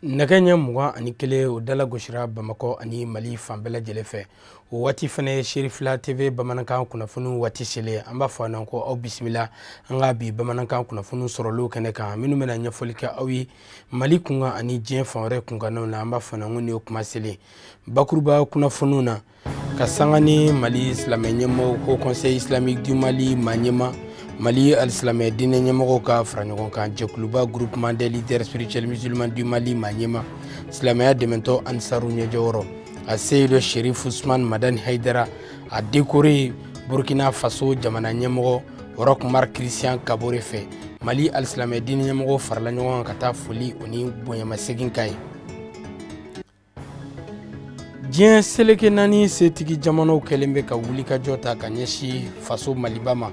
Nɛgɛ ɲɛ 21 o dala gosira Bamakɔ ani Mali fan bɛɛ lajɛlen fɛ. O waati fana ye Serifila TV bamanankan kunnafoniw waati selen. An b'a fɔ aw ko aw bisimila an ka bi bamanankan kunnafoniw sɔrɔliw kɛnɛ kan minnu bɛna ɲɛfɔli kɛ aw ye Mali kunkan ani diɲɛ fan wɛrɛ kunkannaw na. An b'a fɔ ko nin ye kuma selen bakuruba kunnafoniw na ka sanga ni Mali silamɛ ɲɛmɔgɔw Haut Conseil islamique du Mali maa ɲɛma Mali alisilamɛ diinɛ ɲɛmɔgɔw ka fara ɲɔgɔn kan jɛkuluba groupement des leaders spirituels musulmans du Mali maa ɲɛma silamɛya dɛmɛtɔ Ansaru ɲɛjɔyɔrɔ a Seyidu Sherif Usman Madani Haidara a décoré Burkina Faso jamana ɲɛmɔgɔ Roch Marc Christian Kabore fɛ. Mali alisilamɛ diinɛ ɲɛmɔgɔw farala ɲɔgɔn kan ka taa foli o ni bonyamasegin k'a ye. Diɲɛ seleke naani setigi jamanaw kɛlen bɛ ka wulikajɔ ta ka ɲɛsin faso Maliba ma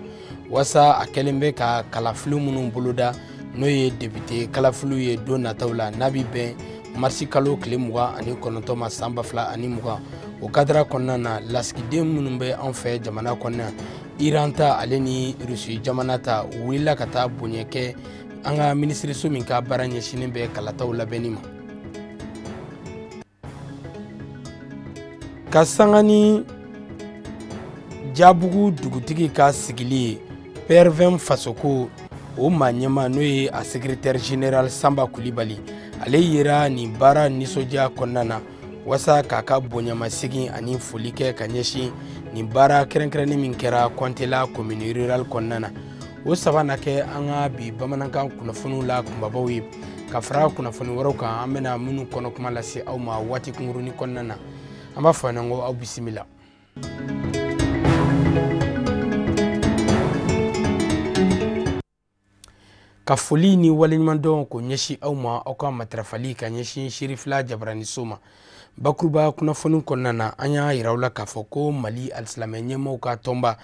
walasa a kɛlen bɛ ka kalafili minnu boloda n'o ye député kalafiliw ye don nataw la n'a bɛ bɛn marisi kalo tile 29 ma san 2020. O kadara kɔnɔna na lasigiden minnu bɛ an fɛ jamana kɔnɔna Iran ta ale ni Rusi jamana ta u wulila ka taa bonya kɛ an ka minisiriso min ka baara ɲɛsinnen bɛ kalataw labɛnni ma. Ka sanga ni Jabugu dugutigi ka sigili ye PRVM Fasoko o maa ɲɛma n'o ye a secrétaire général Sanba Kulibali ale yera nin baara nisɔndiya kɔnɔna na walasa k'a ka bonyamasegin ani foli kɛ ka ɲɛsin nin baara kɛrɛnkɛrɛnnen min kɛra Kɔntela commune rurale kɔnɔna na. O saba na kɛ an ka bi bamanankan kunnafoniw la kunbabaw ye ka fara kunnafoni wɛrɛw kan an bɛna minnu kɔnɔ kuma lase aw ma waati kunkurunin kɔnɔna na. An b'a fɔ aw ɲɛna ko aw bisimila. Ka foli ni waleɲumandɔn k'o ɲɛsin aw ma aw ka matarafali ka ɲɛsin Serifila Jabaraniso ma. Bakuruba kunnafoni kɔnɔna na an y'a yira aw la k'a fɔ ko Mali alisilamɛ ɲɛmɔgɔw ka tɔnba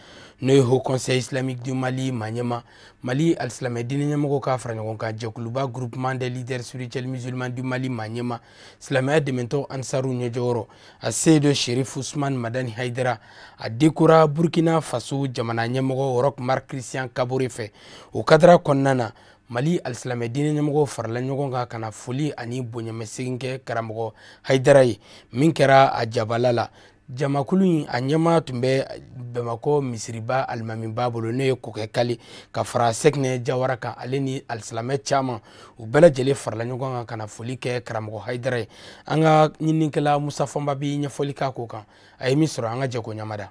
n'o ye Haut Conseil islamique du Mali maa ɲɛma Mali alisilamɛ diinɛ ɲɛmɔgɔw ka fara ɲɔgɔn kan jɛkuluba groupement des leaders spirituels musulmans du Mali maa ɲɛma silamɛya dɛmɛtɔ Ansaru ɲɛjɔyɔrɔ a Seyidu Sherif Usman Madani Haidara a décora Burkina Faso jamana ɲɛmɔgɔ Roch Marc Christian Kabore fɛ. O kadara kɔnɔna na Mali alisilamɛ diinɛ ɲɛmɔgɔw farala ɲɔgɔn kan ka na foli ani bonyamasegin kɛ karamɔgɔ Haidara ye min kɛra a jabala la. Jamakulu in a ɲɛmaa tun bɛ Bamakɔ misiriba alimamiba bolo n'o ye Kokɛ Kale ka fara Sɛkinɛ Jawara kan ale ni alisilamɛ caman u bɛɛ lajɛlen farala ɲɔgɔn kan ka na foli kɛ karamɔgɔ Haidara ye. An ka ɲininikɛla Musa Fɔnba bɛ ɲɛfɔli k'a ko kan a ye min sɔrɔ an ka jɛ k'o ɲamada.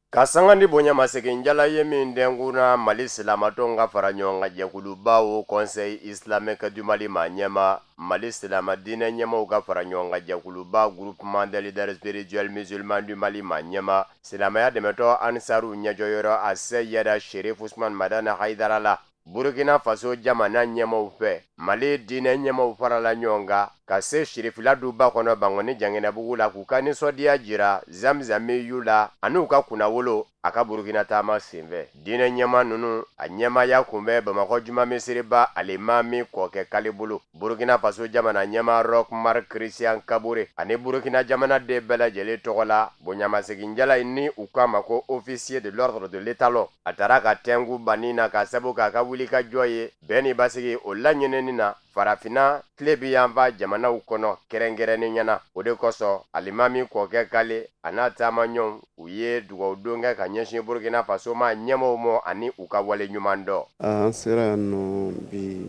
Ka sanga ni bonyamasegin jala ye min dɛnkuna Mali silamatɔnw ka fara ɲɔgɔn kan jɛkuluba Haut Conseil islamique du Mali maa ɲɛma Mali silama diinɛ ɲɛmɔgɔw ka fara ɲɔgɔn kan jɛkuluba groupement des leaders spirituels musulmans du Mali maa ɲɛma silamɛya dɛmɛtɔ Ansaru ɲɛjɔyɔrɔ a Seyida Sherif Usman Madani Haidara la Burkina Faso jamana ɲɛmɔgɔw fɛ Mali diinɛ ɲɛmɔgɔw farala ɲɔgɔn kan ka se Sirifila duba kɔnɔ Bankoni Janginɛbugu la k'u ka nisɔndiya jira Zamzamiyu la an'u ka kunnawolo a ka Burkina taama senfɛ. Diinɛ ɲɛma ninnu a ɲɛmaya kun bɛ Bamakɔ Juma misiriba alimami Kɔkɛ Kale bolo. Burkina Faso jamana ɲɛma Roch Marc Christian Kabore ani Burkina jamanaden bɛɛ lajɛlen tɔgɔ la bonyamasegin jala in ni u k'a ma ko officier de l'ordre de l'étalon a taara ka tɛnku banni na ka sabu k'a ka wulikajɔ ye bɛn ni basigi o laɲinini na farafinna tile bi yanfan jamanaw kɔnɔ kɛrɛnkɛrɛnnenya na. O de kosɔn alimami Kɔkɛ Kale a n'a taamaɲɔgɔnw u ye dugawudon kɛ ka ɲɛsin Burkina Faso ma ɲɛmɔgɔw ma ani u ka wale ɲuman dɔn. An sera yan nɔ bi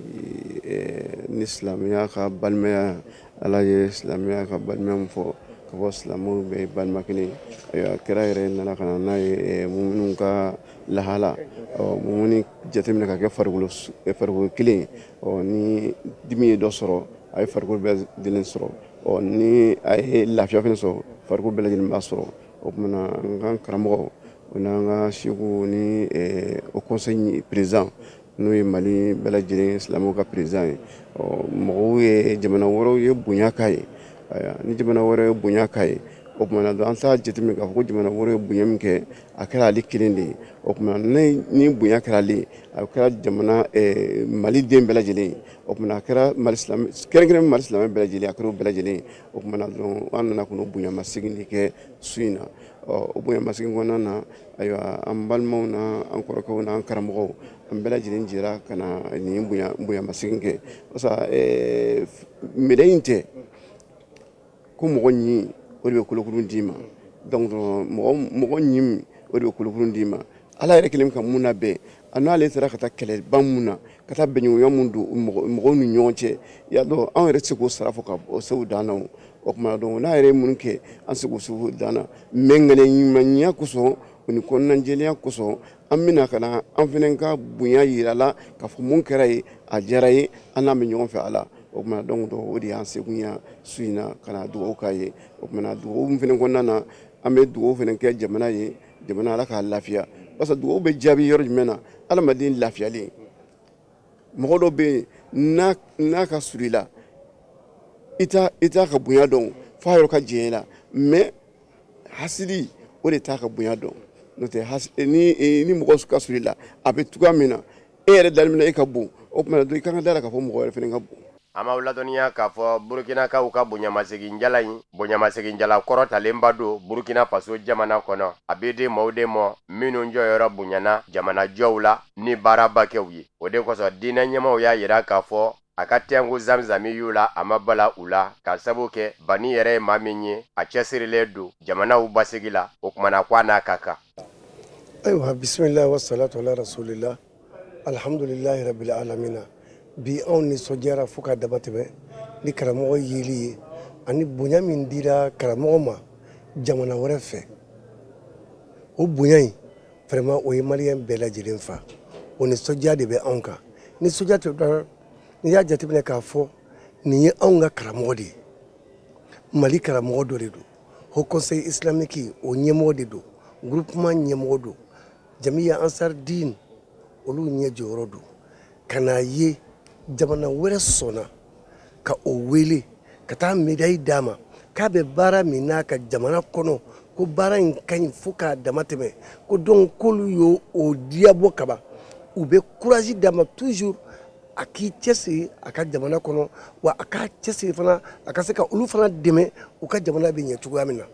ni silamɛya ka balimaya Ala ye silamɛya ka balimaya min fɔ ka fɔ silamɛw bɛɛ ye balima kelen. Ayiwa kira yɛrɛ nana ka na n'a ye minnu ka lahala mumuni jateminɛ ka kɛ farikolo kelen ni dimi ye dɔ sɔrɔ a ye farikolo bɛɛ lajɛlen sɔrɔ ni a ye lafiya fɛnɛ sɔrɔ farikolo bɛɛ lajɛlen b'a sɔrɔ. O tuma na an ka karamɔgɔ o n'an ka seku ni o conseil président n'o ye Mali bɛɛ lajɛlen silamɛw ka président ye mɔgɔw ye jamana wɛrɛw ye bonya k'a ye. Ni jamana wɛrɛ ye bonya k'a ye O tuma na an t'a jateminɛ k'a fɔ ko jamana wɛrɛ ye bonya min kɛ, a kɛra ale kelen de ye. O tuma ni bonya kɛra ale, a kɛra jamana Mali den bɛɛ lajɛlen ye. O tuma a kɛra Mali silamɛ, kɛrɛnkɛrɛn Mali silamɛ bɛɛ lajɛlen, a kɛra o bɛɛ lajɛlen ye. O tuma na dɔrɔn an nana k'o bonyamasegin de kɛ su in na. O bonyamasegin kɔnɔna na, ayiwa, an balimaw n'an kɔrɔkɛw n'an karamɔgɔw, an bɛɛ lajɛlen jɛra ka na nin bonyamasegin kɛ. Parce que médaille in tɛ ko mɔgɔ ɲin o de bɛ kolokurun d'i ma. Donc mɔgɔ ɲin o de bɛ kolokurun d'i ma. Ala yɛrɛ kelen ka mun labɛn, a n'ale sera ka taa kɛlɛba mun na, ka taa bɛnɲɔgɔnya mun don mɔgɔw ni ɲɔgɔn cɛ, y'a dɔn anw yɛrɛ tɛ se k'o sara fɔ ka o se o dan na. O tuma donc n'a yɛrɛ ye mun kɛ, an se k'o se o dan na. Mais ŋaniya ɲumanya kosɔn, o ni kɔnɔnajɛlenya kosɔn, an bɛna ka na an fana ka bonya yira la k'a fɔ mun kɛra ye, a diyara ye, an n'a bɛ ɲɔgɔn fɛ a la. O tuma donc o de y'an sekun ye su in na, ka na dugawu k'a ye. O tuma dugawu min fana kɔnɔna na, an bɛ dugawu fana kɛ jamana ye, jamana Ala k'a lafiya. Parce que dugawu bɛ jaabi yɔrɔ jumɛn na? Adamaden lafiyalen. Mɔgɔ dɔ bɛ yen, n'a ka surun i la, i t'a ka bonya dɔn f'a yɔrɔ ka janya i la. Mais hasidi o de t'a ka bonya dɔn. N'o tɛ ni mɔgɔ ka surun i la, a bɛ cogoya min na, e yɛrɛ dalen min na e ka bon, o tuma i kan ka da la k'a fɔ mɔgɔ wɛrɛ fana ka bon. An b'aw ladɔnniya k'a fɔ Burukinakaw ka bonyamasegin jala in, bonyamasegin jala kɔrɔtalenba don Burukina Faso jamana kɔnɔ. A bɛ di maaw de ma minnu jɔyɔrɔ bonyana jamana jɔw la ni baarabakɛw ye. O de kosɔn diinɛ ɲɛmaaw y'a jira k'a fɔ a ka tɛnku zamzami y'u la, a ma bala u la, ka sabu kɛ Bani yɛrɛ ye maa min ye, a cɛsirilen don jamanaw basigi la. O kumana ko a n'a ka kan. Ayiwa, bisimilahi wa salatu ala rasulillah, alhamdulilahi rabbil alamina. Bi anw nisɔndiyara fo ka dama tɛmɛ ni karamɔgɔ yeli ye, ani bonya min dira karamɔgɔ ma jamana wɛrɛ fɛ. O bonya in vraiment o ye maliyɛn bɛɛ lajɛlen fa. O nisɔndiya de bɛ anw kan. Nisɔndiya tɛ, n'i y'a jateminɛ k'a fɔ nin ye anw ka karamɔgɔ de ye, Mali karamɔgɔ dɔ de don, Haut Conseil islamique o ɲɛmɔgɔ de don, groupement ɲɛmɔgɔ don, Jamiya Ansar Dine olu ɲɛ jɔyɔrɔ don. Ka n'a ye jamana wɛrɛ sɔnna ka o wele ka taa médaille d'a ma k'a bɛ baara min n'a ka jamana kɔnɔ, ko baara in ka ɲi fo k'a dama tɛmɛ, ko donc k'olu y'o o diyabɔ kaban, u bɛ courage d'a ma toujours a k'i cɛsiri a ka jamana kɔnɔ, wa a k'a cɛsiri fana a ka se ka olu fana dɛmɛ u ka jamana bɛ ɲɛ cogoya min na.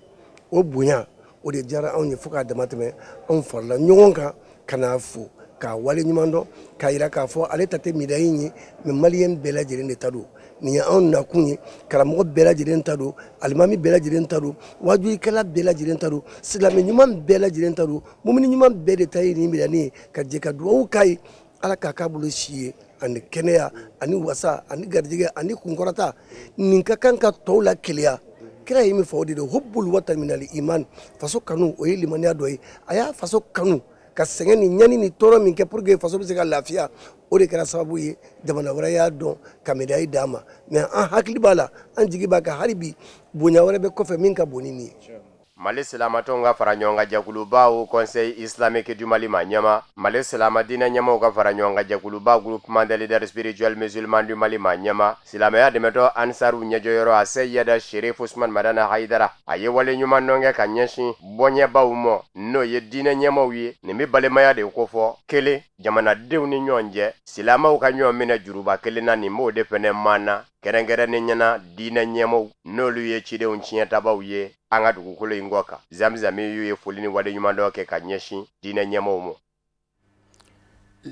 O bonya o de diyara anw ye fo k'a dama tɛmɛ. Anw farala ɲɔgɔn kan ka n'a fo k'a wale ɲuman dɔn, k'a yira k'a fɔ ale ta tɛ médaille in ye, mais maliyɛn bɛɛ lajɛlen de ta don. Nin ye anw nakun ye, karamɔgɔ bɛɛ lajɛlen ta don, alimami bɛɛ lajɛlen ta don, wajulikɛla bɛɛ lajɛlen ta don, silamɛ ɲuman bɛɛ lajɛlen ta don, mumini ɲuman bɛɛ de ta ye nin médaille ye. Ka jɛ ka dugawu k'a ye, Ala k'a k'a bolo si ye, ani kɛnɛya, ani wasa, ani garijɛgɛ, ani kunkɔrɔta. Nin ka kan ka tɔw la keleya. Kira ye min fɔ o de don, hubbul watan minal iman, faso kanu o ye limaniya dɔ ye. A y'a faso kanu ka sɛgɛn ni ɲani ni tɔɔrɔ min kɛ pour que faso bɛ se ka lafiya, o de kɛra sababu ye jamana wɛrɛ y'a dɔn ka médaille d'a ma. Mais an hakili b'a la, an jigi b'a kan, hali bi bonya wɛrɛ bɛ kɔfɛ min ka bon ni nin ye. Mali silamatɔnw ka fara ɲɔgɔn kan jɛkuluba Haut Conseil islamique du Mali ma ɲɛma, Mali silama diinɛ ɲɛmaaw ka fara ɲɔgɔn kan jɛkuluba Groupement des leaders spirituels musulmans du Mali ma ɲɛma, silamɛya dɛmɛtɔ Ansaru ɲɛjɔyɔrɔ a Seyida Sherif Usman Madani Hayidara, a ye wale ɲuman dɔn kɛ ka ɲɛsin bɔɲɛbaw ma, n'o ye diinɛ ɲɛmaaw ye. Nin bɛ balimaya de kofɔ, kelen jamanadenw ni ɲɔgɔn cɛ, silamɛw ka ɲɔgɔn minɛ juruba kelen na, nin b'o de fɛnɛ maana kɛrɛnkɛrɛnnen ɲɛna diinɛ ɲɛmaaw n'olu ye cidenw tiɲɛtabaw ye an ka dugukolo in kɔ kan. Zamzami y'u ye foli ni waleɲuman dɔ kɛ ka ɲɛsin diinɛ ɲɛmaaw ma.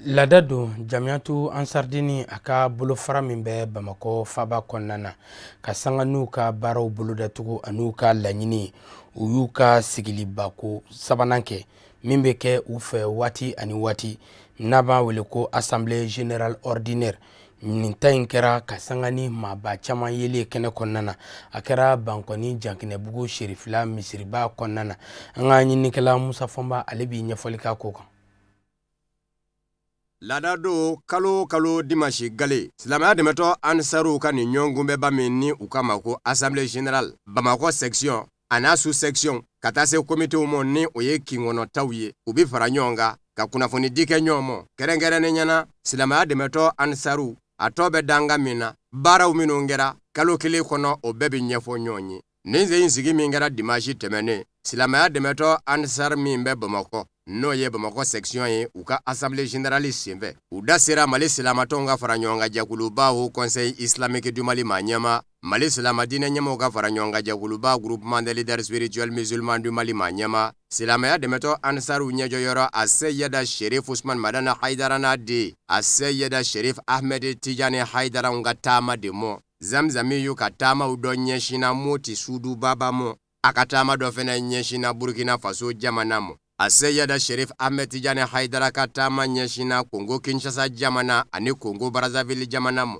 Laada don Jamiyatu Ansardini a ka bolofara min bɛ Bamakɔ faba kɔnɔna na, ka sanga n'u ka baaraw bolodatugu an'u ka laɲini, u y'u ka sigilibako sabanan kɛ min bɛ kɛ u fɛ waati ani waati, n'a b'a wele ko Assemblée générale ordinaire. Nin ta in kɛra ka sanga ni maaba caman yeli kɛnɛ kɔnɔna na. A kɛra Bankɔni Jankinɛbugu Serifila misiriba kɔnɔna na. An ka ɲininikɛla Musa Fɔnba ale b'i ɲɛfɔli k'a ko kan. Laada don kalo kalo dimanche gale, silamɛya dɛmɛtɔ Ansaruw ka nin ɲɔgɔnkunbɛnba min ni u k'a ma ko Assemblée générale Bamakɔ section a n'a sous section ka taa se komitew ma, ni o ye kinkɔnɔtaw ye, u bɛ fara ɲɔgɔn kan ka kunnafoni di kɛ ɲɔgɔn ma, kɛrɛnkɛrɛnnen ɲɛna silamɛya dɛmɛtɔ Ansaru a tɔ bɛ danga min na, baaraw minnu kɛra kalo kelen kɔnɔ, o bɛɛ bɛ ɲɛfɔ ɲɔgɔn ye. Nin sen in sigi min kɛra dimanche tɛmɛnen, silamɛya dɛmɛtɔn Ansar min bɛ Bamakɔ, n'o ye Bamakɔ section ye, u ka assemblée générale senfɛ, u da sera Mali silamatɔnw ka fara ɲɔgɔn kan jɛkuluba Haut Conseil islamique du Mali maa ɲɛmaa, Mali silama diinɛ ɲɛmaaw ka fara ɲɔgɔn kan jɛkuluba Groupement des leaders spirituels musulmans du Mali maa ɲɛmaa, silamɛya dɛmɛtɔn Ansarw ɲɛjɔyɔrɔ Aseyida Sherif Usman Madani Hayidara n'a den Aseyida Sherif Ahmed Tijani Hayidara ka taama de mɔ. Zamzami y'u ka taamaw dɔ ɲɛsinna Moti Sudubaba mɔ, a ka taama dɔ fɛnɛ ɲɛsinna Burkina Faso jamana mɔ. Aseyida Sherif Ahmed Tijani Hayidara ka taama ɲɛsinna Kongo Kinshasa jamana ani Kongo Brazzaville jamana mɔ.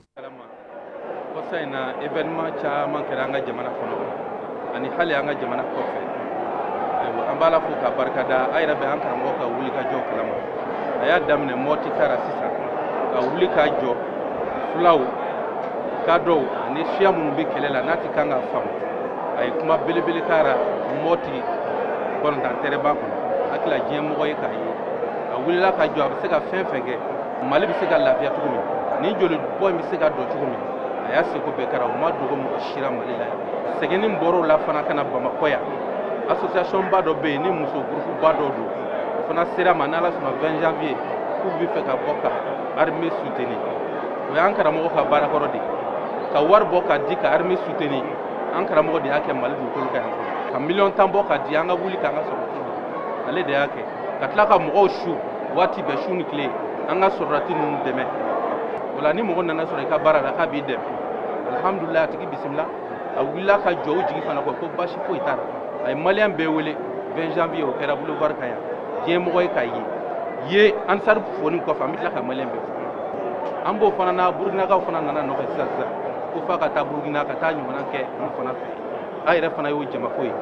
Kɔsa in na, événement caman kɛra an ka jamana kɔnɔ ani hali an ka jamana kɔfɛ. Ayiwa, an b'a la fo ka barikada. A yɛrɛ bɛ an karamɔgɔ ka wulikajɔ kalama. A y'a daminɛ Mɔti taara sisan ka wuli ka jɔ fulaw, kadɔw ani siya minnu bɛ kɛlɛ la n'a tɛ kan ka faamu. A ye kuma belebele kɛra Mɔti balontan tɛrɛba kɔnɔ, hakili la diɲɛ mɔgɔ ye k'a ye. A wulila ka jɔ, a bɛ se ka fɛn fɛn kɛ, Mali bɛ se ka lafiya cogo min, ni joli bɔ in bɛ se ka dɔn cogo min, a y'a seko bɛɛ kɛra. O ma dogo mɔgɔ si la Mali la yan. Sɛgɛnni bɔr'o la fana ka na Bamakɔ yan, association ba dɔ bɛ yen ni muso groupe ba dɔ don, o fana sera ma n'Ala sɔnna 20 janvier k'u bɛ fɛ ka bɔ ka armée soutenir. O y'an karamɔgɔ ka baarakɔrɔ de ye, ka wari bɔ ka di ka armée soutenir. An karamɔgɔ de y'a kɛ Mali dugukolo kan yan fɔlɔ, ka miliyɔn 10 bɔ ka di an ka wuli k'an ka sɔrɔdasi dɛmɛ. Ale de y'a kɛ ka tila ka mɔgɔw su waati bɛɛ, su ni tile, an ka sɔrɔdasi ninnu dɛmɛ. O la, ni mɔgɔ nana sɔrɔ i ka baara la k'a b'i dɛmɛ, alihamudulilayi, a tigi bisimila. A wulila ka jɔ o jigi fana kɔ ko basi foyi t'a la. A ye maliyɛn bɛɛ wele 20 janvier, o kɛra boulevard kan yan, diɲɛ mɔgɔ ye k'a ye ye. Ansar foni kɔfɛ, an bɛ tila ka maliyɛn bɛɛ fo. An b'o fana na, Burukinakaw fana nana nɔfɛ sisan sisan ko f'a ka taa Burukina ka taa ɲɔgɔnna kɛ olu fana fɛ. A yɛrɛ fana y'o jamako ye.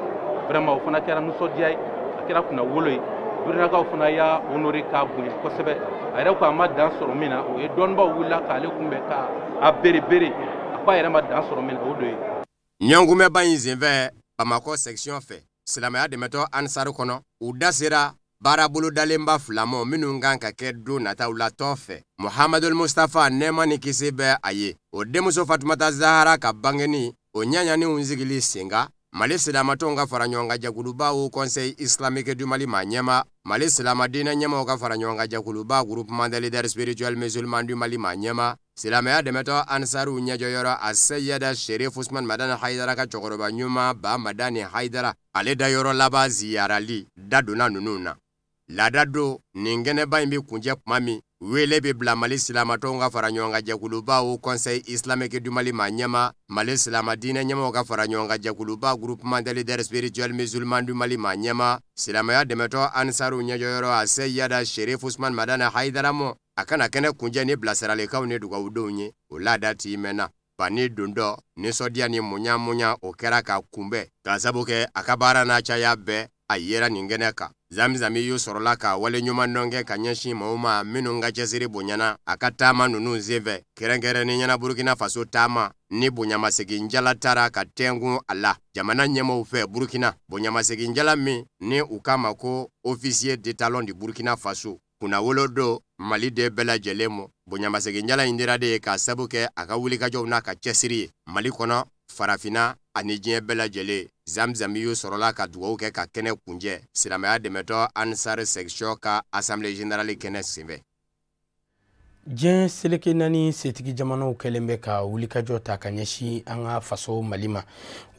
Vraiment, o fana kɛra nisɔndiya ye, a kɛra kunnawolo ye. Burukinakaw fana y'a honoré k'a bonya kosɛbɛ. A yɛrɛ ko a ma dan sɔrɔ min na, o ye dɔnnibaw wulila k'ale kunbɛn k'a berebere. A ko a yɛrɛ ma dan sɔrɔ min na, o do ye. Ɲɔgɔnkunbɛnba in senfɛ Bamakɔ section fɛ, silamɛya dɛmɛtɔn Ansar kɔnɔ, u da sera baara bolodalenba fila mɔ minnu kan ka kɛ don nataw la tɔn fɛ. Muhamadul Mustafa, nɛɛma ni kisi bɛ a ye, o denmuso Fatumata Zahara ka bangeni, o ɲaɲaniw sigili sen kan, Mali silamatɔnw ka fara ɲɔgɔn kan jɛkuluba Haut Conseil islamique du Mali maa ɲɛmaa, Mali silama diinɛ ɲɛmaaw ka fara ɲɔgɔn kan jɛkuluba Groupement des leaders spirituels musulmans du Mali maa ɲɛmaa, silamɛya dɛmɛtɔn Ansarw ɲɛjɔyɔrɔ Aseyida Sherif Usman Madani Hayidara ka cɛkɔrɔba ɲuman Ba Madani Hayidara, ale da yɔrɔ laban ziyarali da donna ninnu na. Laada don, nin kɛnɛba in bɛ kuncɛ tuma min, wele bɛ bila Mali silamatɔnw ka fara ɲɔgɔn kan jɛkuluba Haut Conseil islamique du Mali maa ɲɛmaa, Mali silama diinɛ ɲɛmaaw ka fara ɲɔgɔn kan jɛkuluba Groupement des leaders spirituels musulmans du Mali maa ɲɛmaa, silamɛya dɛmɛtɔn Ansarw ɲɛjɔyɔrɔ Aseyida Sherif Usman Madani Hayidara mɔ, a kana kɛnɛ kuncɛ ni bilasiralikanw ni dugawudenw ye. O laada t'i mɛnna banni don dɔ, nisɔndiya ni munya munya o kɛra ka kunbɛn, k'a sabu kɛ a ka baara n'a caya bɛɛ a yera nin kɛnɛ kan. Zamzami y'u sɔrɔla ka wale ɲuman dɔn kɛ ka ɲɛsin maaw ma minnu ka cɛsiri bonyana a ka taama ninnu senfɛ, kɛrɛnkɛrɛnnen ɲɛna Burukina Faso taama ni bonyamasegin jala taara ka tɛnkun a la jamana ɲɛmaaw fɛ Burukina, bonyamasegin jala min ni u k'a ma ko officier d'étalon du Burkina Faso, kunnawolo don Mali den bɛɛ lajɛlen mɔ. Bonyamasegin jala in dira de ye k'a sabu kɛ a ka wulikajɔw n'a ka cɛsiri ye Mali kɔnɔ, farafinna ani diɲɛ bɛɛ lajɛlen. Zamzami y'u sɔrɔla ka dugawu kɛ ka kɛnɛ kunjɛ silamɛya dɛmɛtɔ Ansar section ka assemblée générale kɛnɛ senfɛ. Diɲɛ seleke naani setigi jamanaw kɛlen bɛ ka wulikajɔ ta ka ɲɛsin an ka faso Mali ma,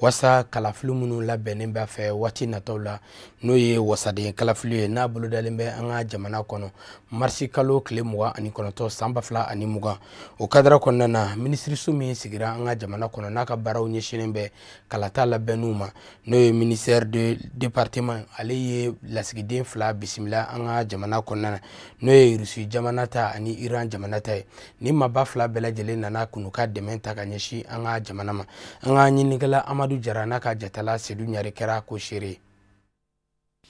waasa kalafili minnu labɛnnen b'a fɛ waati nataw la, n'o ye wasaden kalafili ye n'a bolodalen bɛ an ka jamana kɔnɔ marisi kalo tile 29 san 2020. O kadara kɔnɔna na, minisiriso min sigira an ka jamana kɔnɔ n'a ka baaraw ɲɛsinnen bɛ kalata labɛnniw ma, n'o ye ministère de département, ale ye lasigiden fila bisimila an ka jamana kɔnɔna na, n'o ye Rusi jamana ta ani Iran jamana ta ye. Ni maaba fila bɛɛ lajɛlen nana k'u ka dɛmɛ ta ka ɲɛsin an ka jamana ma. An ka ɲininikɛla Amadu Jara n'a ka jatala Sedu Ɲare kɛra ko seere.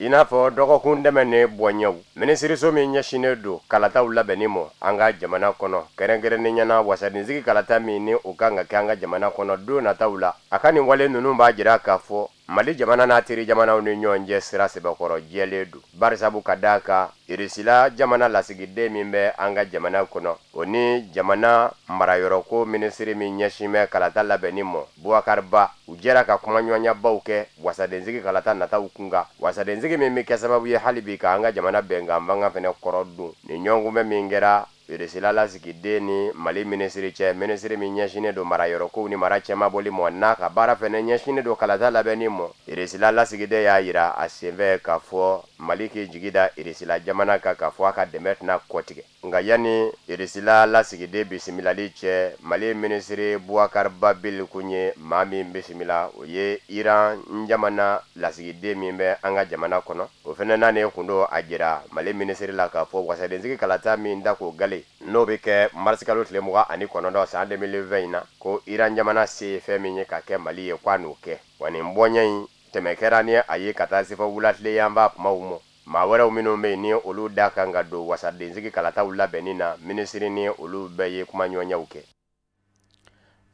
I n'a fɔ dɔgɔkun dɛmɛnen bɔɲɛw, minisiriso min ɲɛsinnen don kalataw labɛnni ma an ka jamana kɔnɔ, kɛrɛnkɛrɛnnen ɲɛna wasadensigi kalata min ni o kan ka kɛ an ka jamana kɔnɔ don nataw la, a ka nin wale ninnu b'a jira k'a fɔ Mali jamana n'a teri jamanaw ni ɲɔgɔn cɛ sira sɛbɛkɔrɔ jɛlen don, barisabu ka d'a kan Irisila jamana lasigiden min bɛ an ka jamana kɔnɔ, o ni jamana marayɔrɔko minisiri min ɲɛsin bɛ kalata labɛnni ma, Bubakari Ba, u jɛra ka kumaɲɔgɔnyabaw kɛ wasadensigi kalata nataw kunkan, wasadensigi min bɛ kɛ sababu ye hali bi ka an ka jamana bɛnkan fanga fɛnɛ kɔrɔ don. Nin ɲɔgɔnkunbɛn min kɛra Irisila lasigiden ni Mali minisiri cɛ, minisiri min ɲɛsinnen don marayɔrɔkow ni mara cɛmabɔli ma, n'a ka baara fɛnɛ ɲɛsinnen don kalata labɛnni ma, Irisila lasigiden y'a yira a senfɛ k'a fɔ Mali k'i jigi da Irisila jamana kan k'a fɔ a ka dɛmɛ tɛna kɔtigɛ. Nka yanni Irisila lasigiden bisimilali cɛ, Mali minisiri Bubakari Babil kun ye maa min bisimila, o ye Iran jamana lasigiden min bɛ an ka jamana kɔnɔ. O fɛnɛ nanen kun don a jira Mali minisiri la k'a fɔ wasadensigi kalata min da k'o gale, n'o bɛ kɛ marisikalo tile 29 san 2020 in na, ko Iran jamana se ye fɛn min ye ka kɛ Mali ye, k'a n'o kɛ. Wa nin bɔɲɛ in tɛmɛ kɛra ni a ye ka taa se fɔ wulatile yanfan kumaw ma. Maa wɛrɛw minnu bɛ yen ni olu da kan ka don wasadensigi kalataw labɛnni na, minisiri ni olu bɛɛ ye kumaɲɔgɔnyaw kɛ.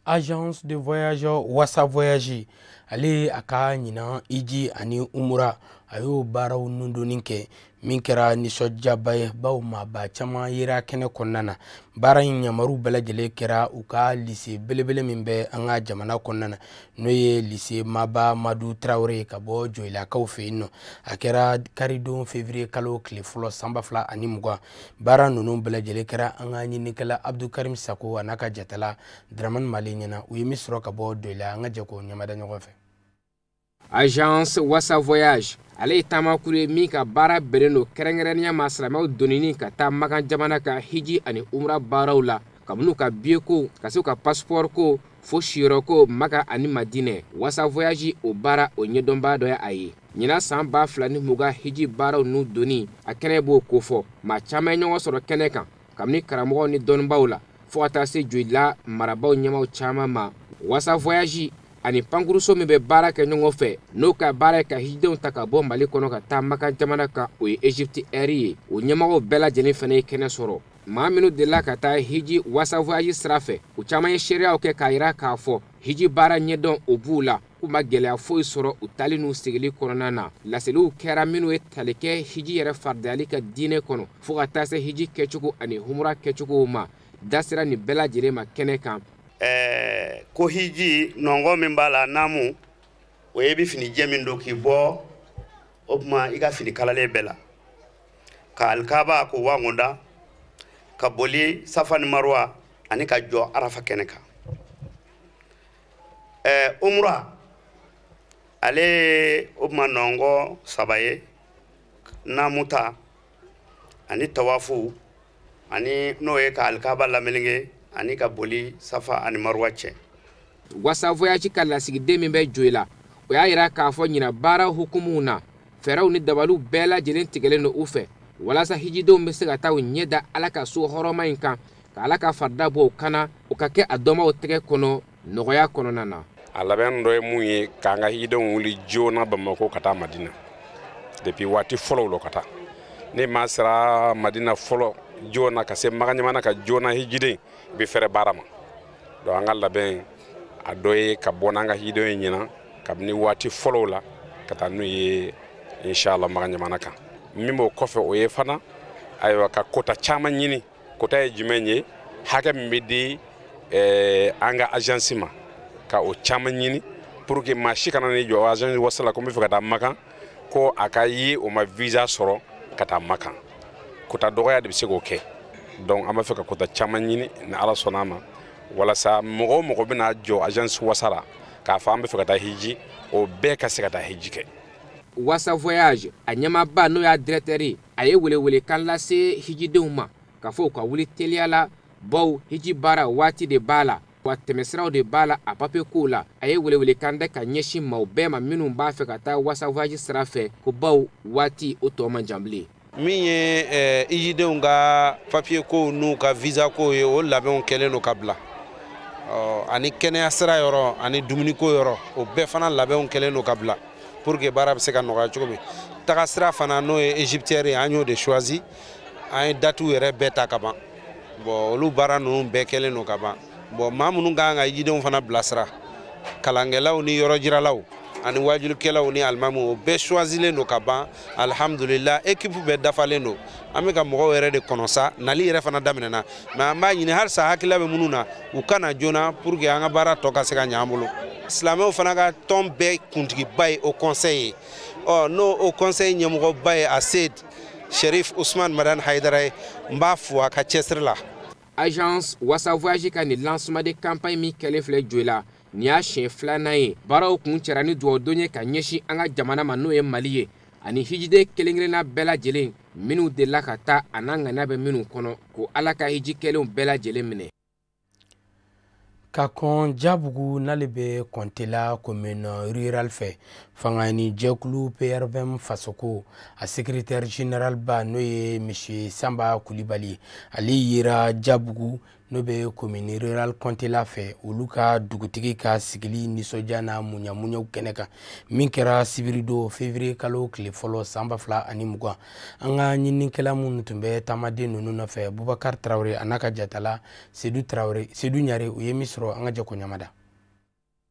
Agence de voyage Wasa Voyage, ale a ka ɲinan hiji ani umura, a y'o baaraw nundonni kɛ min kɛra nisɔndiyaba ye, bawo maaba caman yera kɛnɛ kɔnɔna na. Baara in yamaru bɛɛ lajɛlen kɛra u ka lise belebele min bɛ an ka jamana kɔnɔna na, n'o ye lise Maba Madu Tarawele ka bɔ Joyilakaw fɛ yen nɔ. A kɛra karidon février kalo tile fɔlɔ san 2020. Baara ninnu bɛɛ lajɛlen kɛra an ka ɲininikɛla Abdou Karim Sako a n'a ka jatala Dramane Male ɲɛna. U ye min sɔrɔ ka bɔ Joyila, an ka jɛ k'o ɲɛmada ɲɔgɔn fɛ. Agence Wasa Voyage, ale ye taamakuru ye min ka baara bɛnnen don kɛrɛnkɛrɛnnenya ma silamɛw donni ka taa Makan jamana ka hiji ani umra baaraw la, kabini u ka billet ko ka se u ka passeport ko fo siyɔrɔ ko Maka ani Madinɛ. Wasa Voyage o baara o ɲɛdɔnbaa dɔ ye a ye. Ɲinan san 2020 hiji baaraw n'u donni, a kɛnɛ b'o kofɔ. Maa caman ye ɲɔgɔn sɔrɔ kɛnɛ kan, kabini karamɔgɔw ni dɔnnibaw la fo ka taa se Joyila marabaaw ɲɛmaw caman ma. Wasa Voyage ani pankuruso min bɛ baara kɛ ɲɔgɔn fɛ, n'o ka baara ye ka hijidenw ta ka bɔ Mali kɔnɔ ka taa Makan jamana kan, o ye Egypte Air ye. O ɲɛmɔgɔw bɛɛ lajɛlen fana ye kɛnɛ sɔrɔ. Maa minnu delila ka taa hiji Wasa Voyage sira fɛ, u caman ye seereyaw kɛ k'a yira k'a fɔ hiji baara ɲɛdɔn o b'u la, k'u ma gɛlɛya foyi sɔrɔ u taali n'u sigili kɔnɔna na. Laseliw kɛra minnu ye tali kɛ hiji yɛrɛ faridayali ka diinɛ kɔnɔ, fo ka taa se hiji kɛcogo ani humura kɛcogow ma. Da sera nin bɛɛ lajɛlen ma kɛnɛ kan. Ko hiji nɔngɔn min b'a la naamu, o ye i bɛ fini jɛ min don k'i bɔ, o tuma i ka fini kalalen bɛɛ la, ka alikaba k'o wangonda, ka boli Safa ni Marwa ani ka jɔ Arafa kɛnɛ kan. Umra ale o tuma nɔngɔn 3 ye, naamu ta ani tawafu ani n'o ye ka alikaba lameleke ani ka boli Safa ani Marwa cɛ. Wasa Voyage ka lasigiden min bɛ Joyila, o y'a yira k'a fɔ ɲinan baara hukumu na, fɛɛrɛw ni dabaliw bɛɛ lajɛlen tigɛlen don u fɛ walasa hijidenw bɛ se ka taa u ɲɛ da Ala ka so hɔrɔma in kan, ka Ala ka farida bɔ u kana, o ka kɛ a dɔnbaaw tɛgɛ kɔnɔ nɔgɔya kɔnɔna na. A labɛn dɔ ye mun ye, k'an ka hijidenw wuli joona Bamakɔ ka taa Madina depuis waati fɔlɔw la ka taa. Ne ma sera Madina fɔlɔ joona ka se Makan jamana ka joona, hijiden i bɛ fɛrɛ baara ma. Donc an ka labɛn a dɔ ye ka bɔ n'an ka hijidenw ye ɲinan kabini waati fɔlɔw la ka taa n'u ye inshallah Makan jamana kan. Min b'o kɔfɛ, o ye fana ayiwa ka kota caman ɲini. Kota ye jumɛn ye? Hakɛ min bɛ di an ka agence ma, ka o caman ɲini pour que maa si kana n'i jɔ agence Wasa la ko n bɛ fɛ ka taa Makan, ko a ka ye o ma visa sɔrɔ ka taa Makan. Kota dɔgɔya de bɛ se k'o kɛ. Donc an b'a fɛ ka kota caman ɲini ni Ala sɔnna a ma, walasa mɔgɔ o mɔgɔ bɛna jɔ agence Wasa la k'a fɔ an bɛ fɛ ka taa hiji, o bɛɛ ka se ka taa hiji kɛ. Wasa Voyage a ɲɛmaaba n'o y'a directeur ye, a ye welewelekan lase hijidenw ma k'a fɔ u ka wuli teliya la, bawo hiji baara waati de b'a la, wa tɛmɛsiraw de b'a la a papiye kow la. A ye welewelekan da ka ɲɛsin maaw bɛɛ ma minnu b'a fɛ ka taa Wasa Voyage sira fɛ, ko bawo waati o tɔ man jan bilen. Min ye hijidenw ka papiye kow n'u ka visa kow ye, o labɛnw kɛlen don ka bila. Ani kɛnɛya sira yɔrɔ ani dumuniko yɔrɔ, o bɛɛ fana labɛnw kɛlen don ka bila pour que baara bɛ se ka nɔgɔya cogo min. Taga sira fana n'o ye Égypte ye, an y'o de choisi, an ye date yɛrɛ bɛɛ ta ka ban. Bon, olu baara ninnu bɛɛ kɛlen don ka ban. Bon, maa minnu ka kan ka hijidenw fana bilasira, kalankɛlaw ni yɔrɔ jiralaw, ani wajulikɛlaw ni alimamuw, o bɛɛ choisilen don ka ban. Alhamdulillah, équipe bɛɛ dafalen don. An bɛ ka mɔgɔw yɛrɛ de kɔnɔ sa, nali yɛrɛ fana daminɛna, mais an b'a ɲini halisa hakilila bɛ minnu na, u ka na joona pour que an ka baara tɔ ka se ka ɲɛ an bolo. Silamɛw fana ka tɔn bɛɛ kuntigiba ye o conseil ye. Ɔ n'o o conseil ɲɛmɔgɔba ye Ased Sherif Usman Madani Hayidara ye, n b'a fo a ka cɛsiri la. Agence Wasa Voyage ka nin lancement de campagne min kɛlen filɛ Joyila, nin y'a siɲɛ filanan ye. Baaraw kun cɛra ni dugawudon ye ka ɲɛsin an ka jamana ma, n'o ye Mali ye, ani hijiden kelen-kelenna bɛɛ lajɛlen minnu delila ka taa a n'a ŋaniya bɛ minnu kɔnɔ, ko Ala ka hiji kɛlenw bɛɛ lajɛlen minɛ. Ka kɔn Jabugu n'ale bɛ Kɔntela commune rurale fɛ, fanga ni jɛkulu PRVM Fasoko a secrétaire général ba, n'o ye monsieur Samba Kulibali, ale yera Jabugu n'o bɛ commune rurale Kɔntela fɛ, olu ka dugutigi ka sigili nisɔndiya n'a muɲamuɲaw kɛnɛ kan, min kɛra sibiridon février kalo tile fɔlɔ san 2020. An ka ɲininikɛla minnu tun bɛ taamaden ninnu nɔfɛ, Bubakari Tarawele a n'a ka jatala Sedu Tarawele, Sedu Ɲare, u ye min sɔrɔ, an ka jɛ ko ɲamada.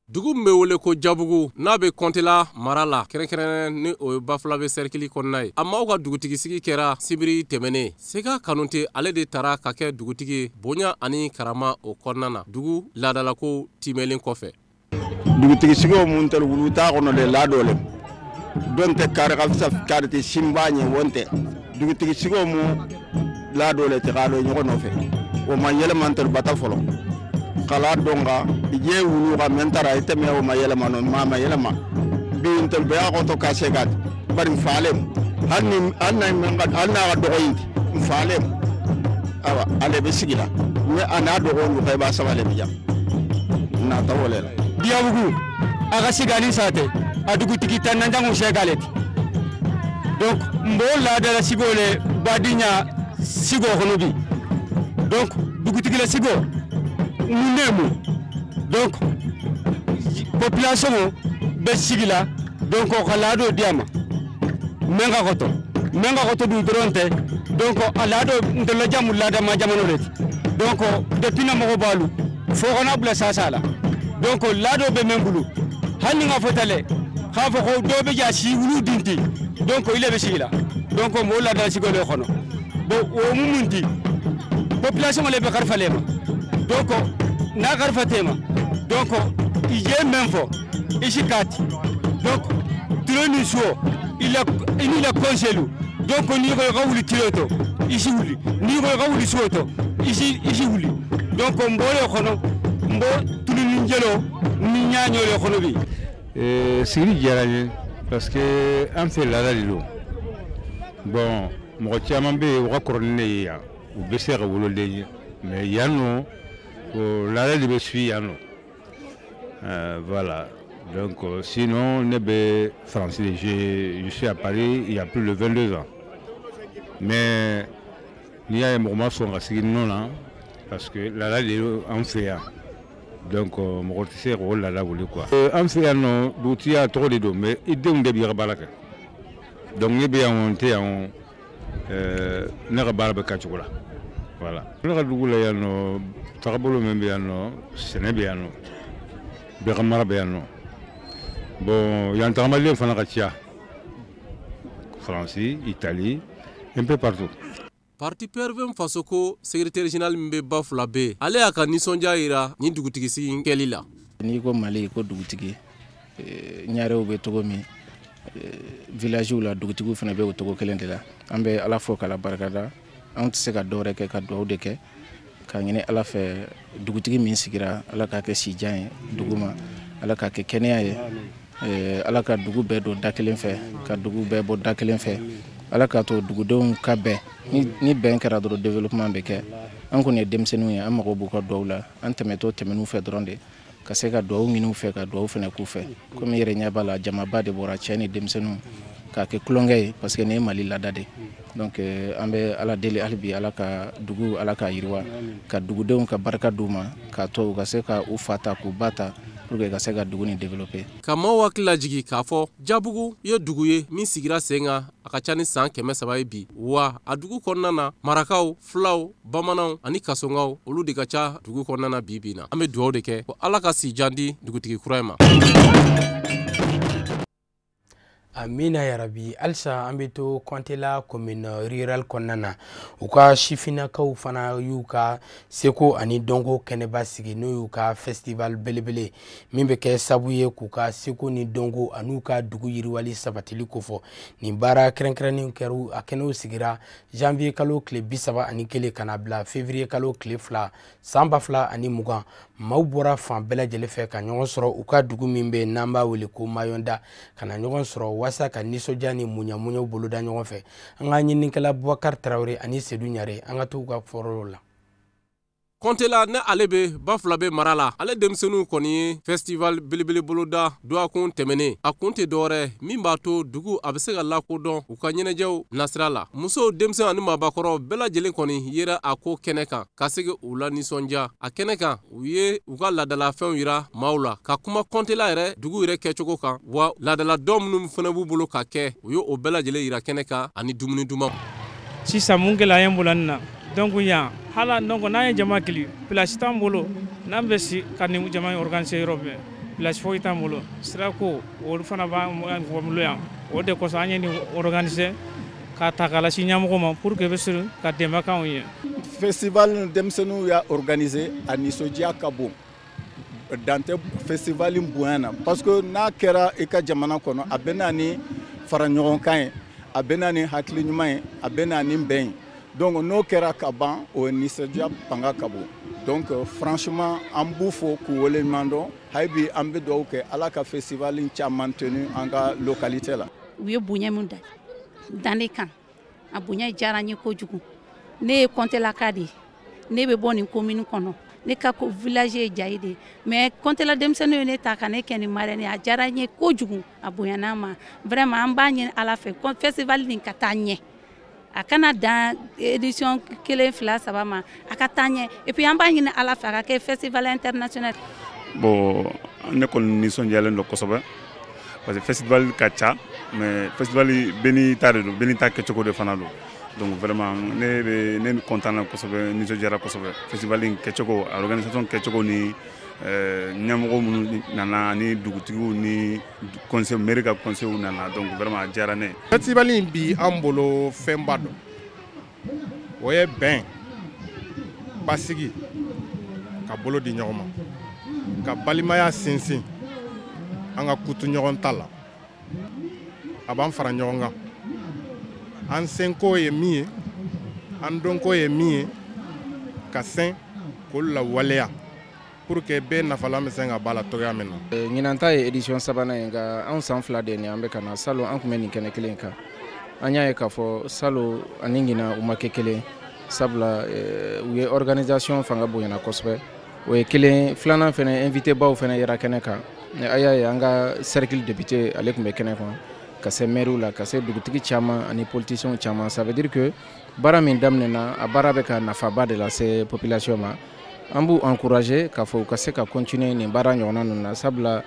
Dugu min bɛ wele ko Jabugu, n'a bɛ Kɔntela mara la, kɛrɛnkɛrɛnnen ni o ye Bafulabe sɛrikili kɔnɔna ye, a maaw ka dugutigисigi kɛra sibiri tɛmɛnen. Sega Kanute, ale de taara ka kɛ dugutigi ye bonya ani karama o kɔnɔna na, dugu laadalako timɛlen kɔfɛ. Dugutigisigi mun tɛ wulu t'a kɔnɔ de ladɔ le don tɛ kari ka fisa kari tɛ sinba ɲɛ wɔn tɛ. Dugutigisigi mun ladɔ le tɛ k'a dɔn ɲɔgɔn nɔfɛ, o ma yɛlɛma tɛ bata fɔlɔ. Kala donga ije wulu ka mentara ite me o ma yɛlɛma no ma ma yɛlɛma bi intel be akoto ka segat bari falem hanni anna men ga anna ga dogoyinti falem awa ale be sigila me ana dogo ndu kay ba sabale bi jam na tawole la. Diabugu aga sigani sate adugu tikita nanjangu segalet. Donc mbola de la sigole badinya sigo honobi. Donc dugu la sigo munemu. Donc population be sigila, donc o kalado diama menga koto du dronte. Donc alado ndelo jamu lada ma jamano let. Donc depuis na mo balu fo kona bla sasala. Donc lado be membulu hanni nga fotale kha fo ko do be ja si wulu dinti. Donc ile be sigila. Donc mo lada sigole khono bo o mumunti population le be karfalema. Donc na karfatema. Donc ije menfo ishikati. Donc troni suo il a conseillé. Donc ni ko wuli tiroto isi wuli, ni ko wuli suoto isi wuli. Donc mbole khono mbo tulini njelo ni nyaanyo le khono bi. Sigili diyara n ye parce que an fɛ laada de don. Bon, mɔgɔ caman bɛ yen u ka kɔrɔ ni ne ye yan, u bɛ se ka woloden ye, mais yan nɔ o laada de bɛ suit yan nɔ. Voilà. Donc sinon ne bɛ France de, je suis à Paris il y a plus de 22 ans. Mais n'i y'a ye mɔgɔ ma sɔn ka sigi nɔ na parce que laada de an fɛ yan. Donc mɔgɔ tɛ se k'o laada wuli quoi. An fɛ yan nɔ dugutigiya tɔgɔ de don, mais i denw de b'i ka baara kɛ. Donc ne bɛ yan o n tɛ yan o, ne ka baara bɛ kɛ cogo la. Voilà. Ne ka dugu la yan nɔ, tagabolo min bɛ yan nɔ, sɛnɛ bɛ yan nɔ, bagan mara bɛ yan nɔ. Bon, yan tagamaden fana ka ca. Faransi, Italie, un peu partout. Parti PRVM Fasoko secrétaire général min bɛ Bafulabe, ale y'a ka nisɔndiya yira nin dugutigisigi in kɛli la. N'i ko Mali ko dugutigi, ɲarew bɛ cogo min, villagew la dugutigiw fana bɛ o cogo kelen de la. An bɛ Ala fo k'Ala barikada. An tɛ se ka dɔwɛrɛ kɛ ka dugawu de kɛ k'a ɲini Ala fɛ dugutigi min sigira, Ala k'a kɛ sijan ye dugu ma, Ala k'a kɛ kɛnɛya ye, Ala ka dugu bɛɛ don da kelen fɛ, ka dugu bɛɛ bɔ da kelen fɛ, Ala k'a to dugudenw ka bɛn. Ni bɛn kɛra dɔrɔn développement bɛ kɛ. An kɔni ye denmisɛnninw ye, an mago b'u ka dugawu la, an tɛmɛtɔ tɛmɛn'u fɛ dɔrɔn de ka se ka dugawu ɲini u fɛ, ka dugawu fana k'u fɛ. Komi i yɛrɛ ɲɛ b'a la, jamaba de bɔra, cɛ ni denmisɛnninw, k'a kɛ tulonkɛ ye parce que nin ye Mali laada de. Donc an bɛ Ala deli hali bi, Ala ka dugu, Ala ka yiriwa, ka dugudenw ka barika d'u ma, k'a to u ka se ka u fa ta k'u ba ta pour que ka se ka dugu nin développer. Ka maaw hakili lajigin k'a fɔ Jabugu ye dugu ye min sigira sen kan a ka ca ni san 300 ye bi, wa a dugu kɔnɔna na marakaw, fulaw, bamananw ani kasongaw olu de ka ca dugu kɔnɔna na bi bi in na. An bɛ dugawu de kɛ ko Ala ka si jan di dugutigi kura in ma. Amina yarabi. Halisa an bɛ to Kɔntela commune rurale kɔnɔna na, u ka sifinnakaw fana y'u ka seko ani dɔnko kɛnɛba sigi, n'o y'u ka festival belebele min bɛ kɛ sabu ye k'u ka seko ni dɔnko an'u ka dugu yiriwali sabatili kofɔ. Nin baara kɛrɛnkɛrɛnnen kɛra, a kɛnɛw sigira janvier kalo tile 31 ka na bila février kalo tile 2 san 2020. Maaw bɔra fan bɛɛ lajɛlen fɛ ka ɲɔgɔn sɔrɔ u ka dugu min bɛ yen n'an b'a wele ko Mayɔnda, ka na ɲɔgɔn sɔrɔ walasa ka nisɔndiya ni muɲamuɲaw boloda ɲɔgɔn fɛ. An ka ɲininikɛla Bubakari Tarawele ani Sedu Ɲare, an ka t'u ka fɔyɔrɔ la. Kɔntela ne ale bɛ Bafulabe mara la, ale denmisɛnninw kɔni ye festival belebele boloda dɔgɔkun tɛmɛnen. A kun tɛ dɔwɛrɛ min b'a to dugu a bɛ se ka lakodɔn u ka ɲɛnajɛw nasira la. Musow, denmisɛnw ani maabakɔrɔ bɛɛ lajɛlen kɔni yera a ko kɛnɛ kan ka se u la nisɔndiya. A kɛnɛ kan, u ye u ka laadalafɛnw yira maaw la, ka kuma Kɔntela yɛrɛ dugu yɛrɛ kɛcogo kan, wa laadala dɔ minnu fana b'u bolo ka kɛ, u ye o bɛɛ lajɛlen yira kɛnɛ kan ani dumuni duman. Sisan mun gɛlɛya bolo nin na, donc yan hala, donc n'an ye jama kili, place t'an bolo n'an bɛ si ka nin jama in organiser yɔrɔ bɛɛ, place foyi t'an bolo. Sirako olu fana b'an bolo yan, o de kosɔn an ye nin organiser k'a ta k'a lase ɲɛmɔgɔ ma pour que bɛ se ka dɛmɛ k'anw ye. Festival denmisɛnninw y'a organiser, a nisɔndiya ka bon dan tɛ festival in bonya na, parce que n'a kɛra i ka jamana kɔnɔ, a bɛ na ni fara ɲɔgɔn kan ye, a bɛ na ni hakili ɲuman ye, a bɛ na ni bɛn ye. Donc n'o kɛra ka ban, o nisɔndiya fanga ka bon. Donc franchement, an b'u fo k'u waleɲuman dɔn. Hali bi an bɛ dugawu kɛ Ala ka festival in caman tenu an ka localité la. U ye bonya min da ne kan, a bonya diyara n ye kojugu. Ne ye Kɔntɛlaka de ye, ne bɛ bɔ nin commune kɔnɔ, ne ka village ye Jayi de ye, mais Kɔntɛla denmisɛnninw ye ne ta ka ne kɛ ni marraine ye. A diyara n ye kojugu, a bonyana n ma vraiment. An b'a ɲini Ala fɛ, festival nin ka taa ɲɛ, a kana dan édition 1, 2, 3 ma, a ka taa ɲɛ. Et puis an b'a ɲini Ala fɛ, a ka kɛ festival international. Bon, ne kɔni nisɔndiyalen don kosɛbɛ, parce que festival ka ca, mais festival bɛɛ n'i ta de don, bɛɛ n'i ta kɛcogo de fana don. Donc vraiment, ne bɛ ne content na kosɛbɛ, nisɔndiyara kosɛbɛ festival in kɛcogo, a organisation kɛcogo ni ɲɛmɔgɔ minnu nana ani dugutigiw ni conseil, mairie ka conseil nana. Donc vraiment, a diyara ne ye. Festival in bi an bolo fɛnba dɔn, o ye bɛn, basigi, ka bolo di ɲɔgɔn ma, ka balimaya sinsin an ka kutu ɲɔgɔn ta la. A b'an fara ɲɔgɔn kan, an senko ye min ye, an dɔnko ye min ye, ka sɛn k'olu lawaleya pour que bɛɛ nafalan bɛ se ka b'a la cogoya min na. Ɲinan ta ye édition sabanan ye, nka anw san 2 de nin an bɛ ka na. Salon an tun bɛ nin kɛnɛ kelen kan, an y'a ye k'a fɔ salon ani ɲinan u ma kɛ kelen, sabula u ye organisation fanga bonyana kosɛbɛ. O ye kelen. Filanan fɛnɛ, invité baw fɛnɛ yera kɛnɛ kan. A y'a ye an ka cercle député, ale tun bɛ kɛnɛ kɔnɔ, ka se maire la, ka se dugutigi caman ani politiciens caman. Ça veut dire que baara min daminɛna, a baara bɛ ka nafaba de lase population ma. An b'u encourager k'a fɔ u ka se ka continuer nin baara ɲɔgɔnna ninnu na, sabula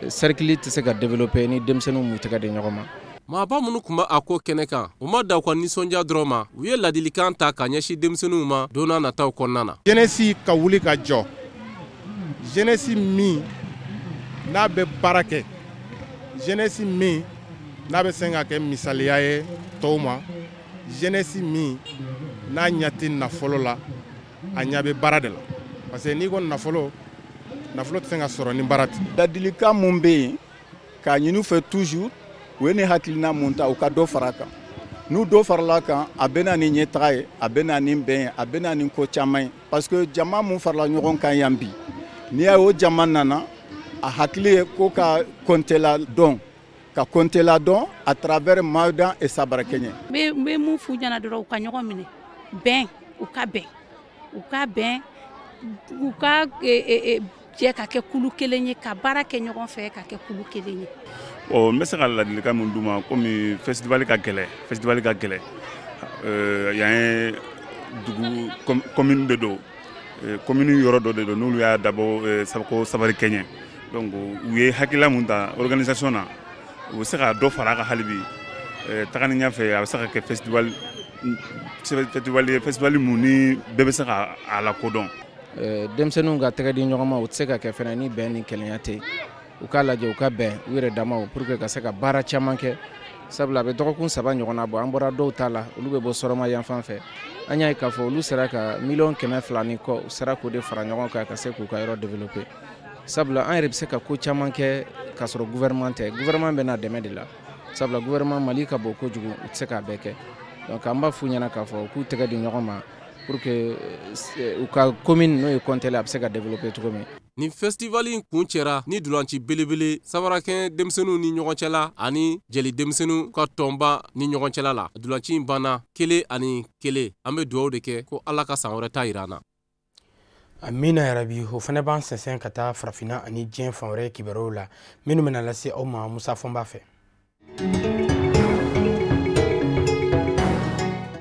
cercle tɛ se ka développer ni denmisɛnninw m'u tɛgɛ di ɲɔgɔn ma. Maaba minnu tun bɛ a ko kɛnɛ kan, u ma da u ka nisɔndiya dɔrɔn ma, u ye ladilikan ta ka ɲɛsin denmisɛnninw ma don n'a nataw kɔnɔna na. Jeunesse ka wuli ka jɔ, jeunesse min n'a bɛ baara kɛ, jeunesse min n'a bɛ se ka kɛ misaliya ye tɔw ma, jeunesse min n'a ɲɛ tɛ nafolo la, a ɲɛ bɛ baara de la, parce que n'i ko nafolo, nafolo tɛ se ka sɔrɔ ni baara tɛ. Ladilikan mun bɛ yen k'a ɲini u fɛ toujours, u ye nin hakilina mun ta, u ka dɔ fara a kan. N'u dɔ farala a kan, a bɛ na ni ɲɛtaga ye, a bɛ na ni bɛn ye, a bɛ na ni ko caman ye, parce que jama mun farala ɲɔgɔn kan yan bi, n'i y'a ye o jama nana, a hakili ye ko ka Kɔntɛla dɔn, ka Kɔntɛla dɔn à travers Mayodan et Sabarakɛɲɛ. N bɛ mun f'u ɲɛna dɔrɔn, u ka ɲɔgɔn minɛ, bɛn, u ka bɛn, u ka bɛn, u ka jɛ ka kɛ kulu kelen ye, ka baara kɛ ɲɔgɔn fɛ, ka kɛ kulu kelen ye. Bon, n bɛ se ka ladilikan min d'u ma, komi festival ka gɛlɛn, festival ka gɛlɛn, yan ye dugu commune de don, commune yɔrɔ dɔ de don, n'olu y'a dabɔ ko Sabarikɛɲɛ. Donc u ye hakilila mun ta organisation na, u bɛ se ka dɔ fara a kan hali bi taga ni ɲɛfɛ, a bɛ se ka kɛ festival ye, festival mun ni bɛɛ bɛ se ka a lakodɔn. Denmisɛnninw ka tɛgɛ di ɲɔgɔn ma, o tɛ se ka kɛ fɛnɛ ni bɛn ni kelenya tɛ. U k'a lajɛ u ka bɛn u yɛrɛ damaw pour que ka se ka baara caman kɛ, sabula a bɛ dɔgɔkun 3 ɲɔgɔnna bɔ, an bɔra dɔw ta la, olu bɛ bɔ Sɔrɔma yan fan fɛ. An y'a ye k'a fɔ olu sera ka 200 000 ni kɔ, u sera k'o de fara ɲɔgɔn kan ka se k'u ka yɔrɔ développer, sabula an yɛrɛ bɛ se ka ko caman kɛ k'a sɔrɔ gouvernement tɛ. Gouvernement bɛ na dɛmɛ de la, sabula gouvernement Mali ka bon kojugu, u tɛ se k'a bɛɛ kɛ. Donc an b'a f'u ɲɛna k'a fɔ u k'u tɛgɛ di ɲɔgɔn ma pour que u ka commune n'o ye Kɔntɛle a bɛ se ka développer cogo min. Nin festival in kun cɛra ni dulanci belebele sabarakɛ denmisɛnninw ni ɲɔgɔn cɛla ani jeli denmisɛnninw ka tɔnba ni ɲɔgɔn cɛla la. Dulanci in banna 1-1. An bɛ dugawu de kɛ ko Ala ka san wɛrɛ ta yira an na. Amina yarabi. O fana b'an sɛnsɛn ka taa farafinna ani diɲɛ fan wɛrɛ kibaruyaw la minnu bɛna lase aw ma Musa Fɔnba fɛ.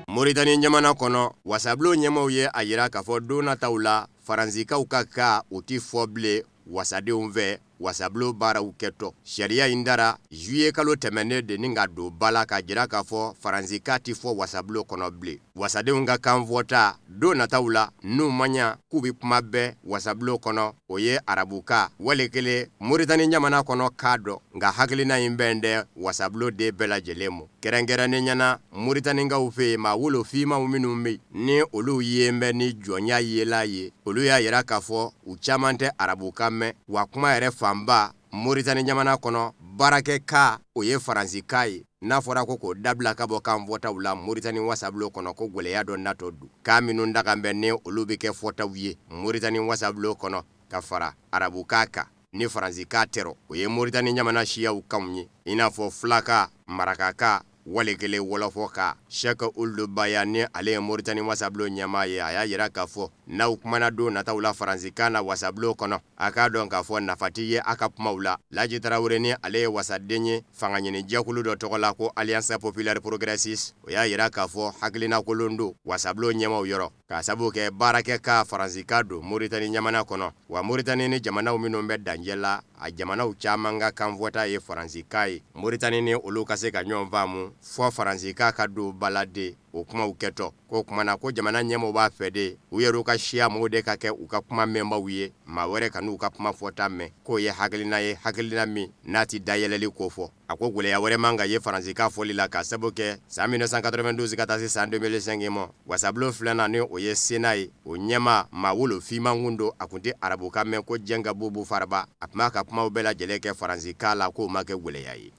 Moritani jamana kɔnɔ, wasabulon ɲɛmaaw ye a yira k'a fɔ don nataw la Faransikaw ka kan o ti fɔ bilen wasadenw fɛ wasabulon baaraw kɛtɔ. Sariya in dara juillet kalo tɛmɛnen de ni ka don ba la k'a jira k'a fɔ Faransika ti fɔ wasabulon kɔnɔ bilen. Wasadenw ka kan fɔta don nataw la n'u ma ɲa k'u bɛ kuma bɛɛ wasabulon kɔnɔ, o ye arabukan wale kelen Moritani jamana kɔnɔ k'a dɔn, nka hakilina in bɛn dɛ wasabulon den bɛɛ lajɛlen ma. Kɛrɛnkɛrɛnnenya na Moritanikaw fɛ yen, maa wolo fimaw minnu bɛ yen ni olu yen bɛ ni jɔnya yela ye, olu y'a yira k'a fɔ u caman tɛ arabukan mɛn, wa kuma yɛrɛ fanba Moritani jamana kɔnɔ baarakɛka o ye Faransikan ye. N'a fɔra ko k'o dabila ka bɔ kan fɔtaw la Moritani wasabulon kɔnɔ, ko gwɛlɛya dɔ natɔ don. Kan minnu dakan bɛ ni olu bɛ kɛ fɔtaw ye Moritani wasabulon kɔnɔ ka fara arabukan kan ni Faransikan tɛrɔ, o ye Moritani jamana siyaw kanw ye, i n'a fɔ fulaka, marakakan, wale kelen wɔlɔfɔ kan. Cheikh Ould Baya ni ale ye Moritani wasabulon ɲɛmaa ye, a y'a yira k'a fɔ n'aw kumana don nataw la Faransikan na wasabulon kɔnɔ, a k'a dɔn k'a fɔ nafa ti ye a ka kumaw la. Laji Tarawele ni ale ye wasaden ye fangaɲini jɛkulu dɔ tɔgɔ la ko Alliance Populaire Progressiste, o y'a yira k'a fɔ hakilina kolon don wasabulon ɲɛmaaw yɔrɔ, k'a sabu kɛ baarakɛ ka Faransikan don Moritani jamana kɔnɔ. Wa Moritani ni jamanaw minnu bɛ danjɛ la, a jamanaw caman ka kan fɔta ye Faransikan ye. Moritani ni olu ka se ka ɲɔgɔn faamu fɔ Faransikan ka don balade o kumaw kɛtɔ. Ko kumana ko jamana ɲɛmaaw b'a fɛ de u yɛrɛw ka siya mɔgɔw de ka kɛ u ka kuma mɛnbaw ye, maa wɛrɛ ka n'u ka kuma fɔta mɛn. K'o ye hakilina ye, hakilina min n'a ti dayɛlɛli ko fɔ. A ko gwɛlɛya wɛrɛ man ka ye Faransikan fɔli la, k'a sabu kɛ san 1992 ka taa se san 2005 ma, wasabulon filanan ni o ye Sénat ye, o ɲɛmaa maa wolo finman kun don, a kun tɛ arabukan mɛn ko Jɛnka Bubu Faraba, a tun b'a ka kumaw bɛɛ lajɛlen kɛ Faransikan la, k'o ma kɛ gwɛlɛya ye.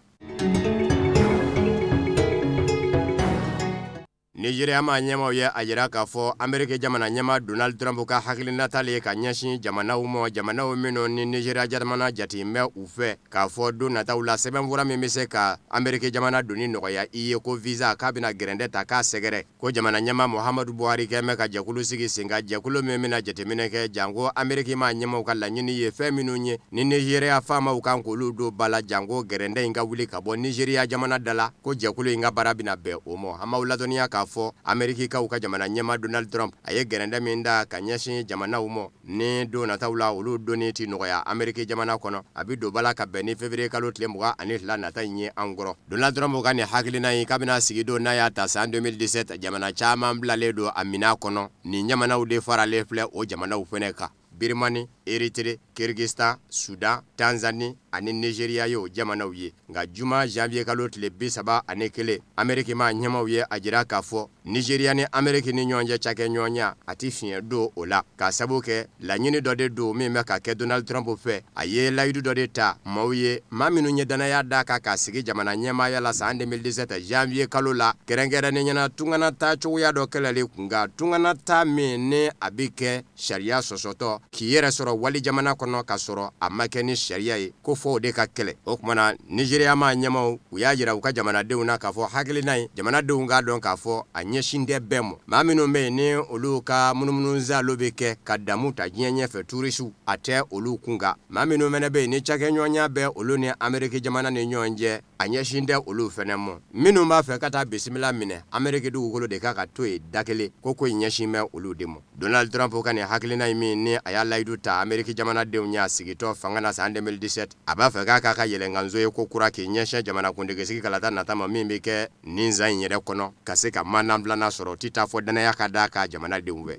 Nigéria maa ɲɛmaaw ye a yira k'a fɔ Ameriki jamana ɲɛmaa Donald Trump ka hakilinata le ka ɲɛsin jamanaw ma, jamanaw minnu ni Nigéria jamana jate bɛ u fɛ, k'a fɔ don nataw la sɛbɛnfura min bɛ se ka Ameriki jamana donni nɔgɔya i ye ko visa k'a bɛna gɛrɛndɛ ta k'a sɛgɛrɛ. Ko jamana ɲɛmaa Muhammadu Buhari kɛ bɛ ka jɛkulu sigi sen kan, jɛkulu min bɛna jateminɛ kɛ janko Ameriki maa ɲɛmaaw ka laɲini ye fɛn minnu ye ni Nigéria faamaw kan k'olu don ba la, janko gɛrɛndɛ in ka wuli ka bɔ Nigéria jamana da la, ko jɛkulu in ka baara bɛna bɛn o ma. An b'aw ladɔnniya k'a fɔ Amerikikaw ka jamana ɲɛmaa Donald Trump a ye gɛrɛndɛ min da ka ɲɛsin jamanaw ma ni don nataw la olu donni ti nɔgɔya Ameriki jamana kɔnɔ, a bɛ don ba la ka bɛn ni février kalo tile 22 nata in ye an kɔrɔ. Donald Trump ka nin hakilina in k'a bɛna sigi don n'a y'a ta san 2017, jamana caman bilalen don a minɛn kɔnɔ, nin jamanaw de faralen filɛ o jamanaw fɛnɛ kan: Birmanie, Érythrée, Kyrgyzstan, Soudan, Tanzanie ani Nigeria ye o jamanaw ye. Nka juma janvier kalo tile 31, Ameriki maa ɲɛmaaw ye a jira k'a fɔ Nigeria ni Ameriki ni ɲɔgɔn cɛ cakɛɲɔgɔnya a ti fiɲɛ don o la, k'a sabu kɛ laɲini dɔ de don min bɛ ka kɛ Donald Trump fɛ. A ye layidu dɔ de ta maaw ye, maa minnu ye danaya d'a kan k'a sigi jamana ɲɛmaaya la san 2017 janvier kalo la, kɛrɛnkɛrɛnnenya la tungana taa cogoya dɔ kɛlɛli kunkan, tungana taa min ni a bɛ kɛ sariya sɔsɔtɔ k'i yɛrɛ sɔrɔ wali jamana kɔnɔ k'a sɔrɔ a ma kɛ ni sariya ye, ko fɔ o de ka kɛlɛ. O tuma na Nigéria maa ɲɛmaaw u y'a jira u ka jamanadenw na k'a fɔ hakilina in jamanadenw k'a dɔn k'a fɔ a ɲɛsin tɛ bɛɛ ma. Maa minnu bɛ yen ni olu ka munumunusaalo bɛ kɛ ka damu ta diɲɛ ɲɛfɛ turisiw, a tɛ olu kun kan. Maa minnu fana bɛ yen ni cakɛɲɔgɔnya bɛ olu ni Ameriki jamana ni ɲɔgɔn cɛ, a ɲɛsin tɛ olu fana ma. Minnu b'a fɛ ka taa bisimila minɛ Ameriki dugukolo de kan ka to yen da kelen, ko in ɲɛsin bɛ olu de ma. Donald Trump ka nin hakilina in min ni a y'a layidu ta Ameriki jamanadenw y'a sigitɔ fanga na san 2017, a b'a fɛ k'a ka yɛlɛnkanso ye ko kura k'i ɲɛsin jamanakuntigisigi kalata nata ma min bɛ kɛ nin san in yɛrɛ kɔnɔ, ka se ka mandat filanan sɔrɔ. O tɛ taa fɔ danaya ka d'a kan jamanadenw fɛ.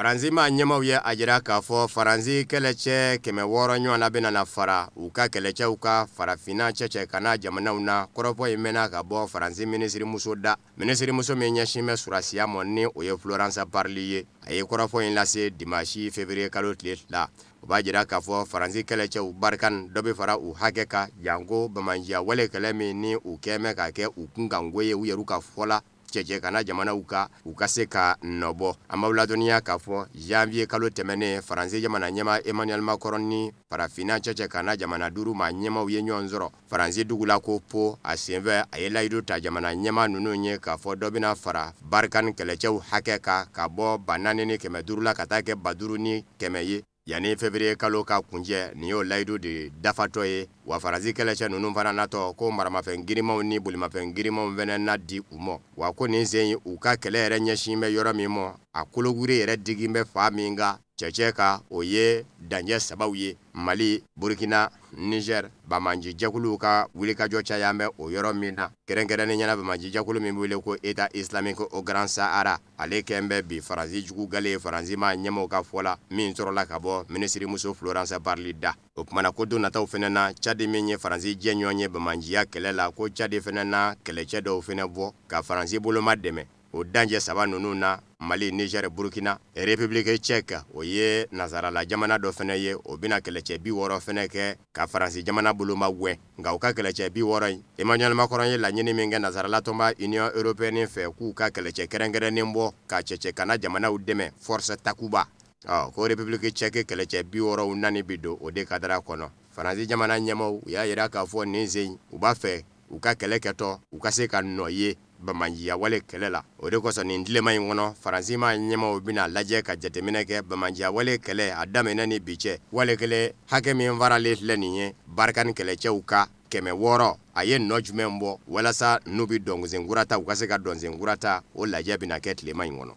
Faransi maa ɲɛmaw ye a jira k'a fɔ Faransi kɛlɛcɛ 600 ɲɔgɔn na bɛna na fara u ka kɛlɛcɛw ka farafinna cɛcɛ ka na jamanaw na. Kɔrɔfɔ in mɛnna ka bɔ Faransi minisirimuso da, minisirimuso min ɲɛsin bɛ surasiya mɔ, ni o ye Florence Parly ye. A ye kɔrɔfɔ in lase dimanche février kalo tile 2. O b'a jira k'a fɔ Faransi kɛlɛcɛw Barkhane dɔ bɛ fara u hakɛ kan, janko banbaanciya wale kɛlɛ min ni u kɛn bɛ ka kɛ u kunkanko ye u yɛrɛ ka fɔ la cɛcɛ kana jamanaw ka u ka se ka nɔbɔ. An b'aw ladɔnniya k'a fɔ janvier kalo tɛmɛnen, Faransi jamana ɲɛmaa Emmanuel Macron ni farafinna cɛcɛ kana jamana 5 maa ɲɛmaaw ye ɲɔgɔn sɔrɔ Faransi dugu la ko Po. A senfɛ, a ye layidu ta jamana ɲɛmaa ninnu ye k'a fɔ dɔ bɛna fara Barkhane kɛlɛcɛw hakɛ kan ka bɔ 4500 la ka taa kɛ 5100 ye yanni février kalo ka kuncɛ. Nin y'o layidu de dafatɔ ye. Wa Faransi kɛlɛcɛ ninnu fana natɔ ko maramafɛn girimanw ni bolimafɛn girimanw fana na di u ma. Wa ko nin sen u ka kɛlɛ yɛrɛ ɲɛsin bɛ yɔrɔ min ma, a kologiri yɛrɛ digi bɛ fa min kan cɛcɛ ka, o ye danjɛ sabaw ye: Mali, Burkina, Niger. Banbaanci jɛkuluw ka wulikajɔ caya bɛ o yɔrɔ min na, kɛrɛnkɛrɛnnen ɲɛna banbaanci jɛkulu min bɛ wele ko État islamique au Grand Sahara, ale kɛn bɛ bi Faransi jugu gale ye, Faransi maa ɲɛmaaw ka fɔ la, min sɔrɔla ka bɔ minisirimuso Florence Parly da. O kumana ko don nataw fana na, Tchad min ye Faransi jɛɲɔgɔn ye banbaanciya kɛlɛ la, ko Tchad fana na kɛlɛcɛ dɔw fana bɔ ka Faransi boloma dɛmɛ o danjɛ saba ninnu na: Mali, Niger, Burkina. République tchèque, o ye nasarala jamana dɔ fana ye, o bɛna kɛlɛcɛ 60 fana kɛ ka Faransi jamana boloma gɛn. Nka u ka kɛlɛcɛ 60 in, Emmanuel Macron ye laɲini min kɛ nasarala tɔnba Union européenne fɛ k'u ka kɛlɛcɛ kɛrɛnkɛrɛnnen bɔ ka cɛcɛ kana jamanaw dɛmɛ, Force Takuba, ɔ ko République tchèque kɛlɛcɛ 60 nani bi don o de kadara kɔnɔ. Faransi jamana ɲɛmaw u y'a jira k'a fɔ nin sen u b'a fɛ u ka kɛlɛ kɛtɔ u ka se ka nɔ ye banbaanciya wale kɛlɛ la. O de kosɔn nin tilema in kɔnɔ, Faransi maa ɲɛmaw bɛna lajɛ ka jateminɛ kɛ banbaanciya wale kɛlɛ a daminɛ ni bi cɛ, wale kelen hakɛ min faralen filɛ nin ye Barkhane kɛlɛcɛw ka 600, a ye nɔ jumɛn bɔ walasa n'u bɛ dɔnsen ta, u ka se ka dɔnsen ta. O lajɛ bɛna kɛ tilema in kɔnɔ.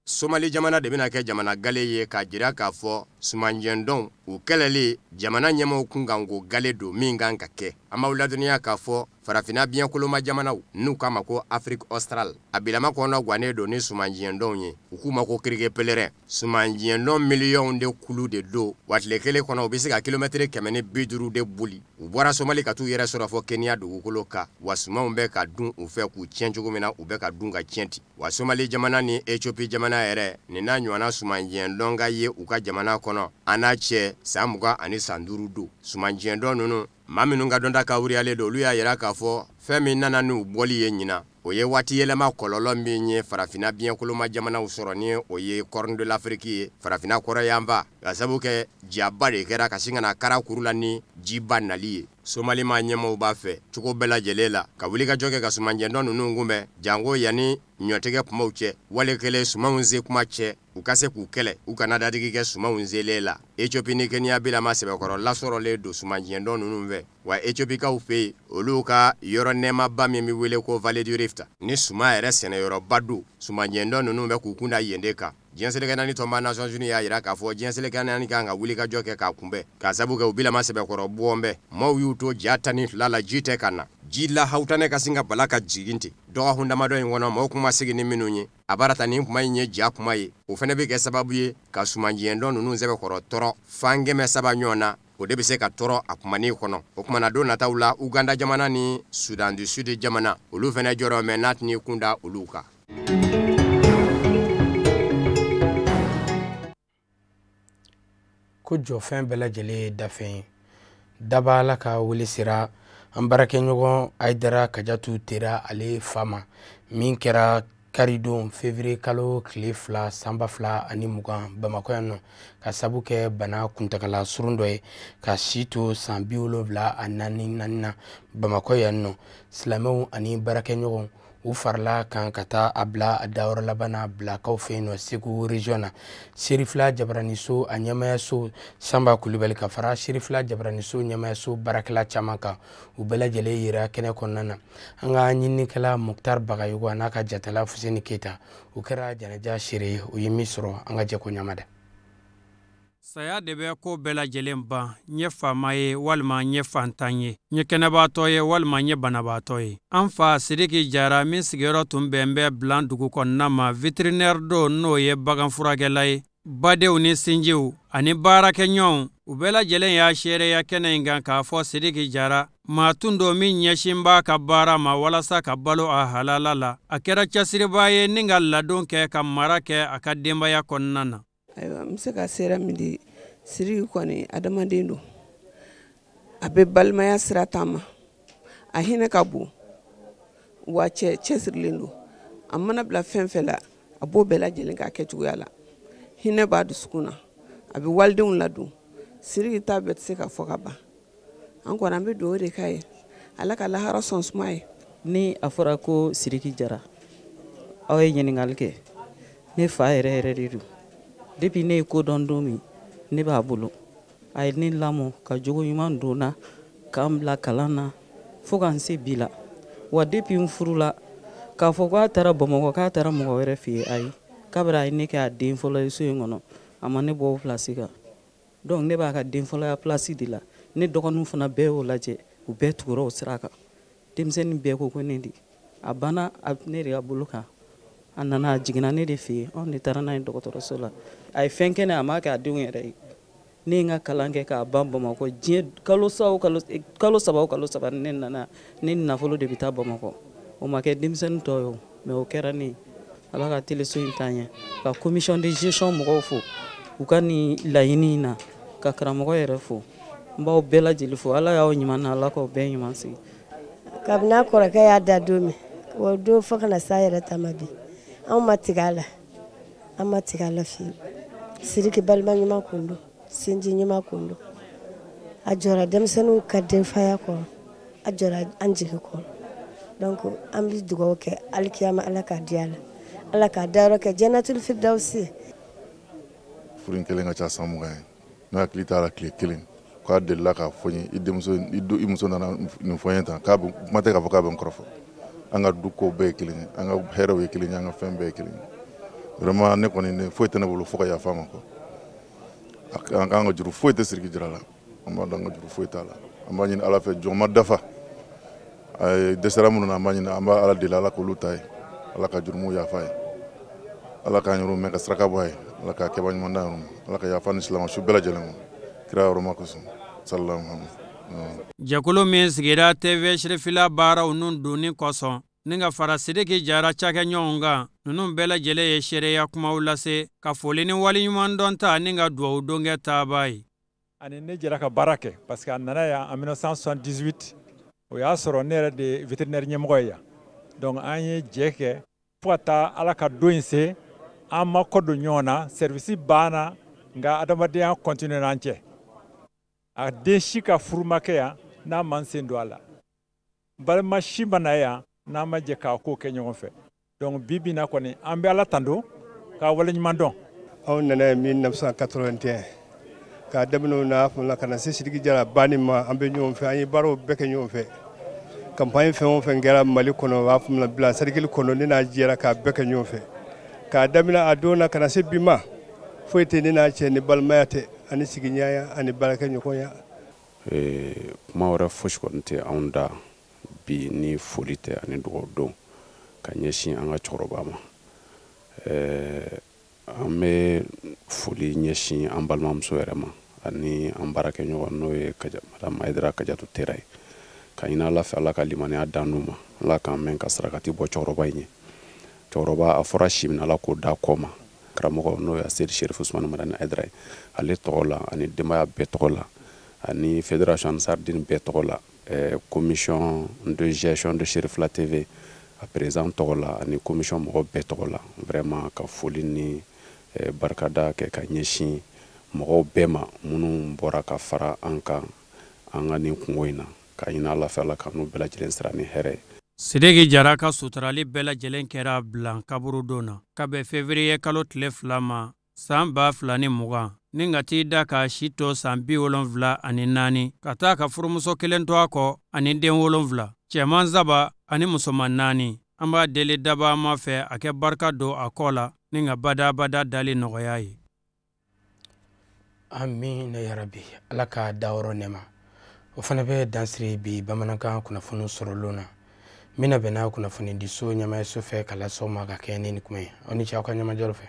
Somali jamana de bɛna kɛ jamana gale ye k'a jira k'a fɔ sumanjɛndɔn u kɛlɛli jamana ɲɛmaaw kunkanko gale don min kan ka kɛ. An b'aw ladɔnniya k'a fɔ farafinna biɲɛkoloma jamanaw n'u k'a ma ko Afrique australe, a bilama kɔnɔ gannen don ni sumanjɛndɔnw ye, u k'u ma ko criquet pèlerin. Sumanjɛndɔn miliyɔnw de kulu de don, wa tile kelen kɔnɔ u bɛ se ka kilomɛtiri 150 de boli. U bɔra Somali ka t'u yɛrɛ sɔrɔ fɔ Kenya dugukolo kan, wa sumanw bɛ ka dun u fɛ k'u tiɲɛ cogo min na, u bɛ ka dun ka tiɲɛ ten. Wa Somali jamana ni Ethiopie jamana yɛrɛ nin n'a ɲɔgɔnna sumanjɛndɔn ka ye u ka jamana kɔnɔ, an n'a cɛ san 20 ani san 5 don. Sumanjɛndɔn ninnu, maa minnu ka dɔnta ka wuriyalen don, olu y'a jira k'a fɔ fɛn min nana n'u bɔli ye ɲinan, o ye waati yɛlɛma kɔlɔlɔ min ye farafinna biɲɛkoloma jamanaw sɔrɔ, ni o ye Corne de l'Afrique ye, farafinna kɔrɔyanfa, ka sabu kɛ jaba de kɛra ka sin ka na kara kuru la ni jiba nali ye. Somali maa ɲɛmaaw b'a fɛ cogo bɛɛ lajɛlen la ka wulikajɔ kɛ ka sumanjɛndɔn ninnu kunbɛn, janko yanni ɲɔtigɛ kumaw cɛ, wale kelen sumanw se kuma cɛ, u ka se k'u kɛlɛ, u kana dadigi kɛ sumanw selen la. Ethiopie ni Kenya bilama sɛbɛkɔrɔ lasɔrɔlen don sumanjɛndɔn ninnu fɛ. Wa Ethiopikaw fɛ yen, olu ka yɔrɔ nɛɛmaba min bɛ wele ko Vallée du Rift, ni suman yɛrɛ sɛnɛyɔrɔba don, sumanjɛndɔn ninnu bɛ k'u kun da yen de kan. Diɲɛ seleke naani tɔnba Nations Unies y'a jira k'a fɔ diɲɛ seleke naani kan ka wulikajɔ kɛ k'a kunbɛn, k'a sabu kɛ u bilama sɛbɛkɔrɔ bɔn bɛ. Maaw y'u to ja 12 la, ji tɛ ka na, ji la hawutanɛ ka sin ka bala ka jigin ten dɔgɔkun damadɔ in kɔnɔ, maaw kuma sigi ni minnu ye. A baara ta nin kuma in ye ja kuma ye, o fana bɛ kɛ sababu ye ka sumanjɛndɔn ninnu sɛbɛkɔrɔ tɔɔrɔ fan 300 ɲɔgɔn na, o de bɛ se ka tɔɔrɔ a kumanin kɔnɔ. O kumana don nataw la, Uganda jamana ni Soudan du Sud jamana, olu fana jɔyɔrɔ mɛ n'a tɛn'i kun da olu kan. Ko jɔfɛn bɛɛ lajɛlen ye dafɛn ye. Daba Ala ka wele sera an baarakɛɲɔgɔn Hayidara Kajatu Tera ale fa ma, min kɛra karidon février kalo tile 2 san 2020 Bamakɔ yan nɔ, ka sabu kɛ bana kuntagala surun dɔ ye ka si to san 74 na Bamakɔ yan nɔ. Silamɛw ani baarakɛɲɔgɔnw u farala kan ka taa a bila a dayɔrɔ laban na Bilakaw fɛ yen nɔ Segu région na. Serifila Jabaraniso a ɲɛmayaso Sanba Kulubali ka fara Serifila Jabaraniso ɲɛmayaso baarakɛla caman kan, u bɛɛ lajɛlen yera kɛnɛ kɔnɔna na. An ka ɲininikɛla Muktar Bagayogo a n'a ka jatala Fuseni Keyita, u kɛra janaja seere ye, u ye min sɔrɔ an ka jɛ ko ɲamada. Saya de bɛ ko bɛɛ lajɛlen ban, n ye faama ye walima n ye fantan ye, n ye kɛnɛbaatɔ ye walima n ye banabaatɔ ye. An fa Sidiki Jara min sigiyɔrɔ tun bɛn bɛ Bilan dugu kɔnɔna ma, vétérinaire don n'o ye baganfurakɛla ye. Badenw ni sinjiw ani baarakɛɲɔgɔnw, u bɛɛ lajɛlen y'a seereya kɛnɛ in kan k'a fɔ Sidiki Jara maa tun don min ɲɛsin b'a ka baara ma walasa ka balo a halala la. A kɛra cɛsiribaa ye ni ka ladon kɛ ka mara kɛ a ka denbaya kɔnɔna na. Ayiwa, n bɛ se ka seere min di, Sidiki kɔni adamaden don, a bɛ balimaya sira taama, a hinɛ ka bon, wa cɛ cɛsirilen don. A mana bila fɛn fɛn la, a b'o bɛɛ lajɛlen k'a kɛcogoya la. Hinɛ b'a dusukun na, a bɛ walidenw ladon. Sidiki ta bɛɛ tɛ se ka fɔ ka ban. An kɔni an bɛ dugawu de k'a ye, Ala ka lahara sɔn suma ye. Ni a fɔra ko Sidiki Jara, aw ye ɲininkali kɛ, ne fa yɛrɛ yɛrɛ de don. Depuis ne ye ko dɔn don min, ne b'a bolo. A ye ne lamɔ ka jogo ɲuman don n na, k'an bila kalan na fo ka n se bi la. Wa depuis n furula, k'a fɔ k'a taara Bamakɔ, k'a taara mɔgɔ wɛrɛ fɛ yen, ayi. Kabiri a ye ne kɛ a den fɔlɔ ye so in kɔnɔ, a ma ne bɔ o place kan. Donc ne b'a ka den fɔlɔya place de la. Ne dɔgɔninw fana bɛɛ y'o lajɛ, u bɛɛ tugura o sira kan. Denmisɛnnin bɛɛ ko ko ne de. A banna ne de ka bolo kan. A nana, a jiginna ne de fɛ yen, anw de taara n'a ye dɔgɔtɔrɔso la. A ye fɛn kɛ ne, a m'a kɛ a denw yɛrɛ ye. Ne ye n ka kalan kɛ k'a ban Bamakɔ, diɲɛ kalo sa o kalo, kalo saba o kalo saba ni ne nana, ne ni nafolo de bɛ taa Bamakɔ. O ma kɛ denmisɛnnin tɔ ye o, mais o kɛra ne ye. Ala ka teleso in taa ɲɛ, ka commission de gestion mɔgɔw fo u ka nin laɲini in na, ka karamɔgɔ yɛrɛ fo. N b'aw bɛɛ lajɛlen fo. Ala y'aw ɲuman na, Ala k'aw bɛɛ ɲuman sigi. Kabini a kɔrɔkɛ y'a da don min, o don fo ka na s'a yɛrɛ ta ma bi, anw ma tigɛ a la, an ma tigɛ a la fiyewu. Sidiki balima ɲuman kun don, sinji ɲuman kun don. A jɔra denmisɛnninw ka denfaya kɔrɔ, a jɔra an jigi kɔrɔ. Donc an bɛ dugawu kɛ alikiyama, Ala k'a diya a la, Ala k'a dayɔrɔ kɛ jɛnatul firdausi. Furu in kɛlen ka ca san 20 ye, ne hakili t'a la tile kelen k'a delila k'a fɔ n ye, i denmuso, i muso nana nin fɔ n ye tan, k'a bɛ kuma tɛ k'a fɔ k'a bɛ n kɔrɔfɔ. An ka du kow bɛɛ ye kelen ye, an ka hɛrɛw ye kelen ye, an ka fɛn bɛɛ ye kelen ye. Vraiment ne kɔni, ne foyi tɛ ne bolo fo ka yafa a ma quoi. An k'an ka juru foyi tɛ Sidiki Jara la, an b'a dɔn an ka juru foyi t'a la. An b'a ɲini Ala fɛ, jɔn ma dafa. A ye dɛsɛra minnu na, an b'a ɲini, an b'a Ala deli, Ala k'olu ta ye, Ala ka jurumuw yafa ye, Ala k'an yɔrɔ mɛn ka saraka bɔ a ye, Ala k'a kɛba ɲuman d'an yɔrɔ ma, Ala ka yafa ni silamɛ su bɛɛ lajɛlen ma, kira yɔrɔ ma kosɔn, sallallahu alaihi wa sallam. Jɛkulu min sigira TV Sirifila baaraw nun donni kosɔn ni ka fara Sidiki Jara cakɛɲɔgɔnw kan, ninnu bɛɛ lajɛlen ye seereya kumaw lase ka foli ni waleɲumandɔn ta ni ka dugawu don kɛ taabaa ye. Ani ne jɛra ka baara kɛ parce que a nana yan en 1978, o y'a sɔrɔ ne yɛrɛ de ye vétérinaire ɲɛmɔgɔ ye yan. Donc an ye jɛ kɛ fo ka taa Ala ka don in se, an ma kɔ don ɲɔgɔn na, service banna, nka adamadenya continue n'an cɛ. A den si ka furu ma kɛ yan n'a ma n sen don a la. Balima si ma na yan n'an ma jɛ k'a ko kɛ ɲɔgɔn fɛ. Donc bi bi in na kɔni, an bɛ Ala tando k'a waleɲuman dɔn. Anw nana yan 1981 k'a daminɛ o n'a fɔlɔ ka na se Sidiki Jara banni ma, an bɛ ɲɔgɔn fɛ, an ye baaraw bɛɛ kɛ ɲɔgɔn fɛ. Campagne fɛn o fɛn kɛra Mali kɔnɔ, u b'a fɔ min ma Bilan cercle kɔnɔ, ne n'a jɛra k'a bɛɛ kɛ ɲɔgɔn fɛ. K'a daminɛ a don na ka na se bi ma, foyi tɛ ne n'a cɛ ni balimaya tɛ, ani sigiɲɔgɔnya ani baarakɛɲɔgɔnya. Kuma wɛrɛ fosi kɔni tɛ anw da bi ni foli tɛ ani dugawu don ka ɲɛsin an ka cɛkɔrɔba ma. An bɛ foli ɲɛsin an balimamuso yɛrɛ ma ani an baarakɛɲɔgɔn n'o ye Madame Hayidara Kajatu Tera ye, ka ɲini Ala fɛ Ala ka limaniya d'an n'u ma, Ala k'an mɛn ka sarakati bɔ cɛkɔrɔba in ye. Cɛkɔrɔba a fɔra si min na, Ala k'o da kɔ ma. Karamɔgɔ n'o ye Seyidi Serifu Usumani Madani Hayidara ye, ale tɔgɔ la ani denbaya bɛɛ tɔgɔ la ani fédération Ansardine bɛɛ tɔgɔ la, commission de gestion de Cherifila TV a président tɔgɔ la ani commission mɔgɔ bɛɛ tɔgɔ la, vraiment ka foli ni barikada kɛ ka ɲɛsin mɔgɔw bɛɛ ma minnu bɔra ka fara an kan an ka nin kungo in na, k'a ɲini Ala fɛ Ala ka n'u bɛɛ lajɛlen sara ni hɛrɛ ye. Sidiki Jara ka suturali bɛɛ lajɛlen kɛra Bilan kaburudon na ka bɛn février kalo tile 2 ma san 2020, ni ka t'i da k'a si to san 74, ka taa ka furumuso kelen to a kɔ ani den 7, cɛman 3 ani musoman 4. An b'a deli dabama fɛ a kɛ barika don a kɔ la ni ka badabada dali nɔgɔya ye. Amina yarabi, Ala ka dayɔrɔ nɛma. O fana bɛ dansiri bi bamanankan kunnafoni sɔrɔlon na min na bɛnna kunnafonidiso ɲɛmaayaso fɛ ka lase aw ma ka kɛɲɛ ni nin kuma ye. Aw ni ce aw ka ɲɛmajɔrɔ fɛ.